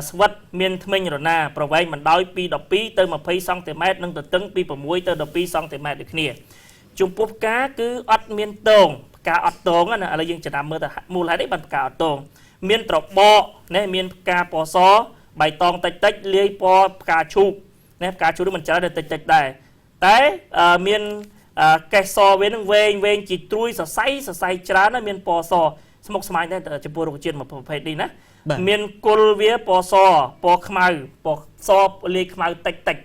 ស្វិតមានធ្មេញរណាប្រវែងបណ្ដោយពី12ទៅ20សង់ទីម៉ែត្រនិងទទឹងពី6ទៅ12សង់ទីម៉ែត្រដូចគ្នាចំពោះផ្កាគឺអត់មានតងផ្កាអត់តងណាឥឡូវយើងចំណាំមើលទៅមូលហេតុអីបានផ្កាអត់តងមានត្របកណាមានផ្កាពណ៌សបៃតងតិចតិចលាយពណ៌ផ្កាឈូកណាផ្កាឈូកនេះមិនច្រើនទេតិចតិចដែរតែមានកេសរវានឹងវែងវែងជាត្រួយសរសៃសរសៃច្រើនណាមានពណ៌សស្មុគស្មាញដែរចំពោះរុក្ខជាតិមួយប្រភេទនេះណាមានគល់វាពណ៌សពណ៌ខ្មៅពណ៌សលាយខ្មៅតិចតិច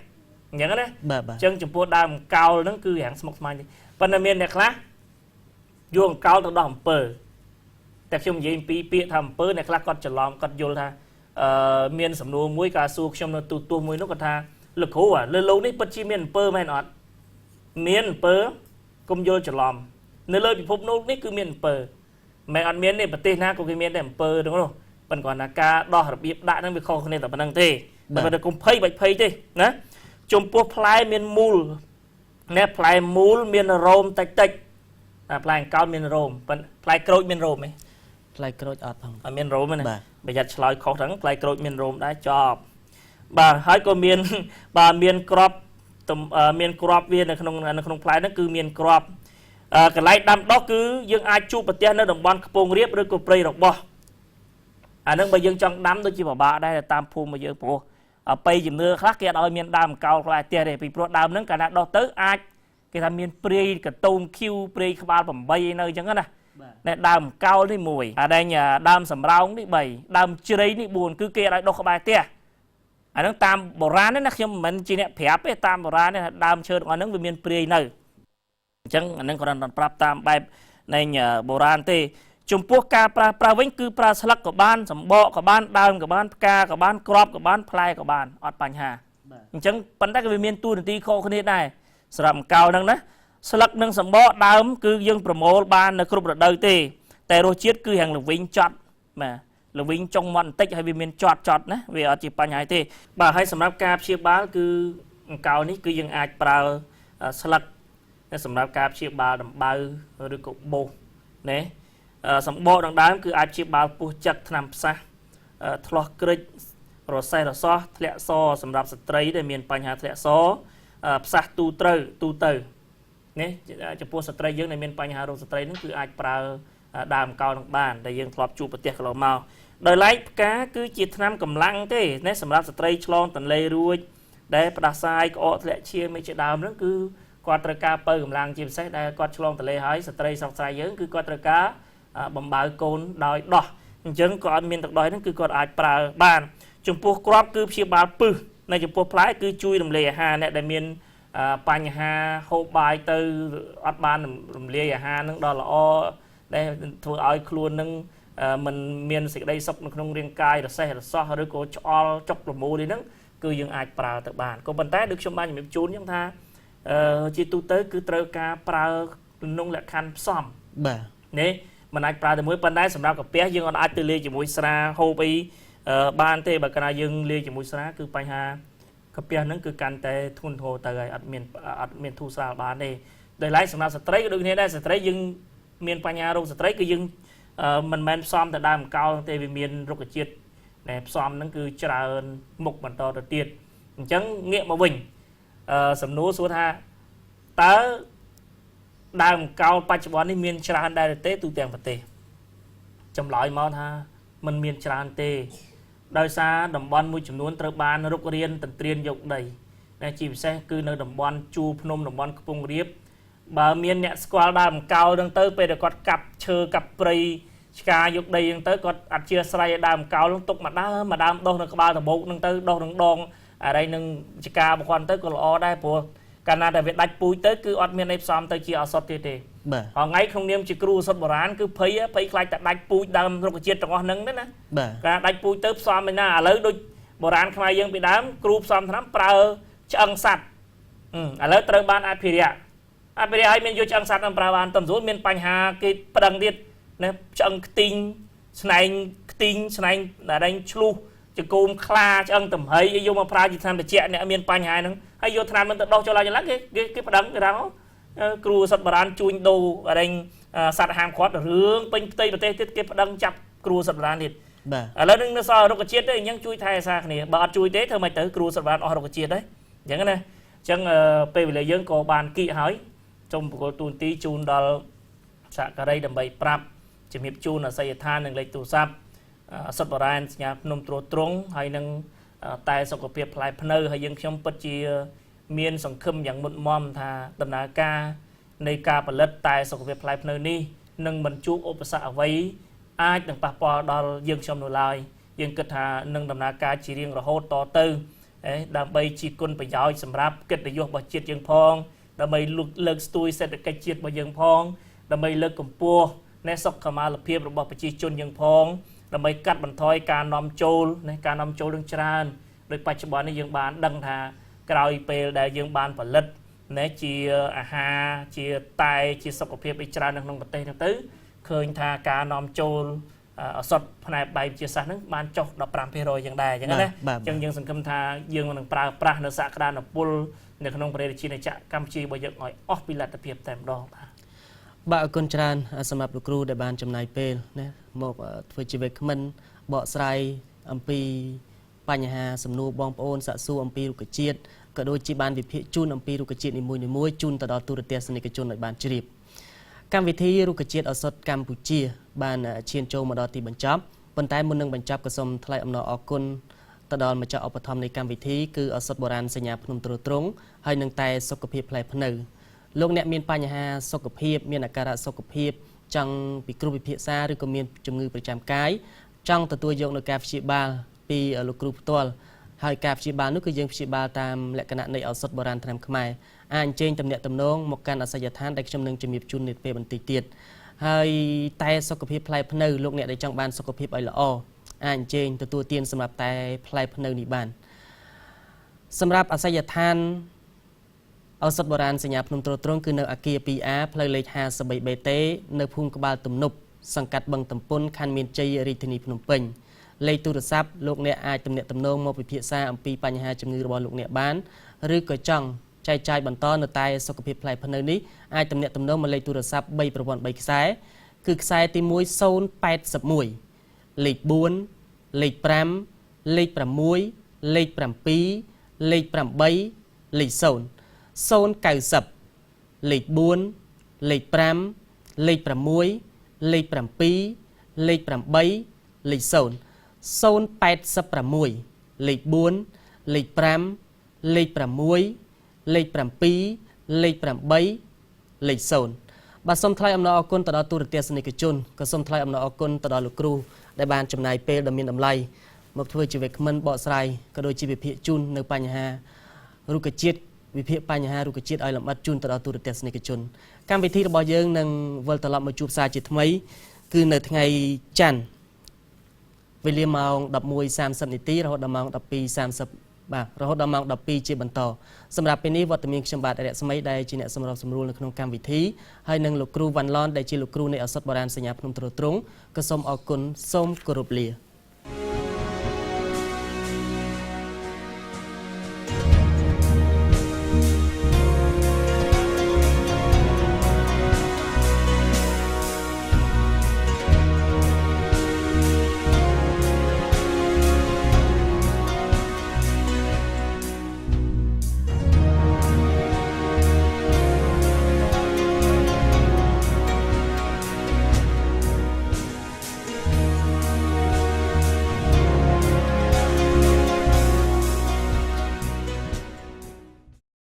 អញ្ចឹងណា បាទបាទ អញ្ចឹងចំពោះដើមកោលហ្នឹងគឺរាងស្មុគស្មាញទេប៉ុន្តែមានអ្នកខ្លះយកអង្កោលទៅដោះអំពើតែខ្ញុំនិយាយអំពីពាក្យថាអំពើអ្នកខ្លះគាត់ច្រឡំគាត់យល់ថាអឺមានសំណួរមួយកាលសួរខ្ញុំនៅទូទស្សន៍មួយនោះគាត់ថាលោកគ្រូលើលោកនេះពិតជាមានអំពើមែនអត់មានអំពើកុំយល់ច្រឡំនៅលើពិភពលោកនេះគឺមានអំពើមិនអត់មានទេប្រទេសណាក៏គេមានដែរអំពើទាំងនោះប៉ុន្តែគ្រាន់តែការដោះរបៀបដាក់ហ្នឹងវាខុសគ្នាតែប៉ុណ្្នឹងទេតែកុំភ័យបាច់ភ័យទេណាចំពោះផ្លែមានមូលណែផ្លែមូលមានរោមតិចតិចតែផ្លែអង្កោលមានរោមប៉ុន្តែផ្លែក្រូចមានរោមទេ ផ្លែក្រូចអត់ផង អត់មានរោមទេណាប្រយ័ត្នឆ្លើយខុសហ្នឹងផ្លែក្រូចមានរោមដែរចប់បាទហើយក៏មានបាទមានក្របមានក្របវានៅក្នុងផ្លែហ្នឹងគឺមានក្របកន្លែងដាំដុះគឺយើងអាចជួបប្រទះនៅតំបន់ខ្ពង់រាបឬក៏ព្រៃរបោះអាហ្នឹងបើយើងចង់ដាំដូចជាពិបាកដែរតាមភូមិរបស់យើងព្រោះបៃជំនឿខ្លះគេអត់ឲ្យមានដើមកោលក្បែរផ្ទះទេពីព្រោះដើមហ្នឹងកាលណាដុះទៅអាចគេថាមានព្រាយកតូមឃីវព្រាយក្បាល8ឯនៅអញ្ចឹងណាណែដើមកោលនេះ1អាដែងដើមសំរោងនេះ3ដើមជ្រៃនេះ4គឺគេអត់ឲ្យដុះក្បែរផ្ទះអាហ្នឹងតាមបុរាណណាខ្ញុំមិនមែនជាអ្នកប្រាប់ទេតាមបុរាណដើមឈើទាំងអស់ហ្នឹងវាមានព្រាយនៅអញ្ចឹងអាហ្នឹងគ្រាន់តែប្រាប់តាមបែបនៃបុរាណទេចំពោះការប្រើប្រាស់វិញគឺប្រើស្លឹកក៏បានសម្បកក៏បានដើមក៏បានផ្កាក៏បានគ្រាប់ក៏បានផ្លែក៏បានអត់បញ្ហាអញ្ចឹងប៉ុន្តែក៏វាមានតួនាទីខុសគ្នាដែរសម្រាប់អង្កោលហ្នឹងណាស្លឹកនិងសម្បកដើមគឺយើងប្រមូលបាននៅគ្រប់រដូវទេតែរសជាតិគឺរាងល្វីងចត់បាទល្វីងចុងមាត់បន្តិចហើយវាមានចត់ចត់ណាវាអត់ជាបញ្ហាទេបាទហើយសម្រាប់ការព្យាបាលគឺអង្កោលនេះគឺយើងអាចប្រើស្លឹកសម្រាប់ការព្យាបាលដំបៅឬក៏បោសណាសម្បកដណ្ដើមគឺអាចព្យាបាលពោះចឹកថ្នាំផ្សះឆ្លោះក្រិចរសេះរសោះធ្លាក់សសម្រាប់ស្ត្រីដែលមានបញ្ហាធ្លាក់សផ្សះទូត្រូវទូទៅនេះចំពោះស្ត្រីយើងដែលមានបញ្ហារោគស្ត្រីហ្នឹងគឺអាចប្រើដើមកោលនឹងបានដែលយើងធ្លាប់ជួបប្រទះកន្លងមកដោយឡែកផ្កាគឺជាថ្នាំកម្លាំងទេណាសម្រាប់ស្ត្រីឆ្លងទន្លេរួចដែលផ្ដាសាយក្អកធ្លាក់ឈាមជាដើមហ្នឹងគឺគាត់ត្រូវការបើកម្លាំងជាពិសេសដែលគាត់ឆ្លងទន្លេហើយស្ត្រីស្រុកស្រែយើងគឺគាត់ត្រូវការបំបៅកូនដោយដោះអញ្ចឹងក៏អត់មានទឹកដោះហ្នឹងគឺគាត់អាចប្រើបានចំពោះគ្រាប់គឺព្យាបាលពឹសនៅចំពោះផ្លែគឺជួយរំលាយអាហារអ្នកដែលមានបញ្ហាហូបបាយទៅអត់បានរំលាយអាហារនឹងដល់ល្អដែលធ្វើឲ្យខ្លួននឹងមិនមានសេចក្តីសុខនៅក្នុងរាងកាយរសេះរសោះឬក៏ឆ្អល់ចុកប្រមូលនេះហ្នឹងគឺយើងអាចប្រើទៅបានក៏ប៉ុន្តែដូចខ្ញុំបានជំរាបជូនខ្ញុំថាជាទូទៅគឺត្រូវការប្រើក្នុងលក្ខខណ្ឌផ្សំ បាទ នេះមិនអាចប្រើតែមួយប៉ុន្តែសម្រាប់កាពះយើងអត់អាចទៅលាយជាមួយស្រាហូបអីបានទេបើកាលណាយើងលាយជាមួយស្រាគឺបញ្ហាកាពះហ្នឹងគឺកាន់តែធ្ងន់ធ្ងរទៅហើយអត់មានធូរស្រាលបានទេដោយឡែកសម្រាប់ស្ត្រីក៏ដូចគ្នាដែរស្ត្រីយើងមានបញ្ហារោគស្ត្រីគឺយើងមិនមែនផ្សំតែដើមកោលទេវាមានរុក្ខជាតិដែលផ្សំហ្នឹងគឺច្រើនមុខបន្តទៅទៀតអញ្ចឹងងាកមកវិញសំណួរសួរថាតើដើមកោលបច្ចុប្បន្ននេះមានច្រើនដែរទេទូទាំងប្រទេសចម្លើយមកថាมันមានច្រើនទេដោយសារតំបន់មួយចំនួនត្រូវបានរុករានទន្ទ្រានយកដីដែលជាពិសេសគឺនៅតំបន់ជួរភ្នំតំបន់ខ្ពង់រាបបើមានអ្នកស្គាល់ដើមកោលហ្នឹងទៅពេលដែលគាត់កាប់ឈើកាប់ព្រៃឆ្កាយកដីហ្នឹងទៅគាត់អធិស្ឋានឲ្យដើមកោលហ្នឹងទុកមួយដើមមួយដើមដុះនៅក្បាលដំបូកហ្នឹងទៅដុះនឹងដង អរិយនឹងចការរបស់គាត់ទៅក៏ល្អដែរព្រោះកាលណាតែវាដាច់ពូជទៅគឺអត់មានអីផ្សំទៅជាឱសថទៀតទេ បាទ ថ្ងៃក្នុងនាមជាគ្រូឱសថបុរាណគឺភ័យភ័យខ្លាចតែដាច់ពូជដើមរុក្ខជាតិទាំងអស់ហ្នឹងណា បាទ ការដាច់ពូជទៅផ្សំឯណាឥឡូវដូចបុរាណខ្មែរយើងពីដើមគ្រូផ្សំថ្នាំប្រើឆ្អឹងសត្វឥឡូវត្រូវបានអភិរក្សអភិរក្សឲ្យមានយកឆ្អឹងសត្វនឹងប្រើបានតំស្រួលមានបញ្ហាគេប្តឹងទៀតណាឆ្អឹងខ្ទីងស្នែងខ្ទីងស្នែងដែងឆ្លុះចកូមខ្លាឆ្អឹងតំហីយកមកប្រើជាថ្នាំត្រជាក់អ្នកមានបញ្ហាហ្នឹងហើយយកថ្នាំហ្នឹងទៅដោះចូលឡើងឡើងគេគេប្តឹងគេថាគ្រូសត្វបុរាណជួញដូរអរិញសត្វហាមឃាត់រឿងពេញផ្ទៃប្រទេសទៀតគេប្តឹងចាប់គ្រូសត្វបុរាណទៀត បាទ ឥឡូវនឹងនៅសល់រុក្ខជាតិទេអញ្ចឹងជួយថែរក្សាគ្នាបើអត់ជួយទេធ្វើម៉េចទៅគ្រូសត្វបុរាណអស់រុក្ខជាតិហើយអញ្ចឹងណាអញ្ចឹងពេលវេលាយើងក៏បានគៀកហើយសូមបកលទូនទីជូនដល់សហការីដើម្បីប្រាប់ជំរាបជូនអស័យដ្ឋាននិងលេខទូរស័ព្ទអសត្វបុរាណសញ្ញាភ្នំត្រួតត្រងហើយនឹងតែសុខភាពផ្លែភ្នៅហើយយើងខ្ញុំពិតជាមានសង្ឃឹមយ៉ាងមុតមមថាដំណើរការនៃការផលិតតែសុខភាពផ្លែភ្នៅនេះនឹងមិនជួបឧបសគ្គអ្វីអាចនឹងប៉ះពាល់ដល់យើងខ្ញុំនោះឡើយយើងគិតថានឹងដំណើរការជារៀងរហូតតទៅដើម្បីជាគុណប្រយោជន៍សម្រាប់កិត្តិយសរបស់ជាតិយើងផងដើម្បីលើកស្ទួយសេដ្ឋកិច្ចជាតិរបស់យើងផងដើម្បីលើកកម្ពស់នៃសុខុមាលភាពរបស់ប្រជាជនយើងផងដើម្បីកាត់បន្ថយការនាំចូលនៃការនាំចូលនឹងច្រើនដោយបច្ចុប្បន្ននេះយើងបានដឹងថាក្រោយពេលដែលយើងបានផលិតណាជាអាហារជាតែជាសុខភាពអីច្រើននៅក្នុងប្រទេសហ្នឹងទៅឃើញថាការនាំចូលឱសថផ្នែកបែបជាសាស្ត្រហ្នឹងបានចុះ 15% យ៉ាងដែរអញ្ចឹងណាអញ្ចឹងយើងសង្ឃឹមថាយើងនឹងប្រើប្រាស់នៅសក្តានុពលនៅក្នុងប្រទេសជាតិកម្ពុជារបស់យើងឲ្យអស់ពីលទ្ធភាពតែម្ដងបាទ បាទអរគុណច្រើនសម្រាប់លោកគ្រូដែលបានចំណាយពេលណាមកធ្វើជាវេក្មិនបកស្រាយអំពីបញ្ហាសំណួរបងប្អូនសាកសួរអំពីរុក្ខជាតិក៏ដូចជាបានវិភាគជូនអំពីរុក្ខជាតិនីមួយៗជូនទៅដល់ទូរទស្សនិកជនឲ្យបានជ្រាបកម្មវិធីរុក្ខជាតិឱសថកម្ពុជាបានឈានចូលមកដល់ទីបញ្ចប់ប៉ុន្តែមុននឹងបញ្ចប់ក៏សូមថ្លែងអំណរអគុណទៅដល់ម្ចាស់ឧបត្ថម្ភនៃកម្មវិធីគឺឱសថបុរាណសញ្ញាភ្នំត្រួតត្រងហើយនឹងតែសុខភាពផ្លែភ្នៅលោកអ្នកមានបញ្ហាសុខភាពមានអាការៈសុខភាពចង់ពិគ្រោះពិភាក្សាឬក៏មានជំងឺប្រចាំកាយចង់ទទួលយកនៅការព្យាបាលពីលោកគ្រូផ្ទាល់ហើយការព្យាបាលនោះគឺយើងព្យាបាលតាមលក្ខណៈនៃឱសថបុរាណថ្នាំខ្មែរអាចអញ្ជើញទំនាក់ទំនងមកកាន់អស័យដ្ឋានដែលខ្ញុំនឹងជំរាបជូននាពេលបន្តិចទៀតហើយតែសុខភាពផ្លែភ្នៅលោកអ្នកដែលចង់បានសុខភាពឲ្យល្អអាចអញ្ជើញទទួលទានសម្រាប់តែផ្លែភ្នៅនេះបានសម្រាប់អស័យដ្ឋានឱសថបុរាណសញ្ញាភ្នំត្រួតត្រងគឺនៅអគារ 2A ផ្លូវលេខ 53BT នៅភូមិក្បាលទំនប់សង្កាត់បឹងតំពុនខណ្ឌមានជ័យរាជធានីភ្នំពេញលេខទូរស័ព្ទលោកអ្នកអាចទំនាក់ទំនងមកពិភាក្សាអំពីបញ្ហាជំងឺរបស់លោកអ្នកបានឬក៏ចង់ចែកចាយបន្តនៅតែសុខភាពផ្លែភ្នៅនេះអាចទំនាក់ទំនងមកលេខទូរស័ព្ទ3ប្រព័ន្ធ3ខ្សែគឺខ្សែទី1 081លេខ4លេខ5លេខ6លេខ7លេខ8លេខ0 090លេខ4លេខ5លេខ6លេខ7លេខ8លេខ0 086លេខ4លេខ5លេខ6លេខ7លេខ8លេខ0បាទសូមថ្លែងអំណរអគុណទៅដល់ទូរទស្សនិកជនក៏សូមថ្លែងអំណរអគុណទៅដល់លោកគ្រូដែលបានចំណាយពេលដ៏មានតម្លៃមកធ្វើជាវេក្មិនបកស្រាយក៏ដូចជាវិភាគជូននៅបញ្ហារុក្ខជាតិវិភាគបញ្ហារុក្ខជាតិឲ្យលម្អិតជូនទៅដល់ទូរទស្សនិកជនកម្មវិធីរបស់យើងនឹងវិលត្រឡប់មកជួបសារជាថ្មីគឺនៅថ្ងៃច័ន្ទវេលាម៉ោង 11:30 នាទីរហូតដល់ម៉ោង 12:30 បាទរហូតដល់ម៉ោង 12 ជាបន្តសម្រាប់ពេលនេះវត្តមានខ្ញុំបាទរស្មីដែលជាអ្នកសម្របសម្រួលនៅក្នុងកម្មវិធីហើយនិងលោកគ្រូវ៉ាន់ឡនដែលជាលោកគ្រូនៃឱសថបុរាណសញ្ញាភ្នំត្រួតត្រងក៏សូមអរគុណសូមគោរពលា។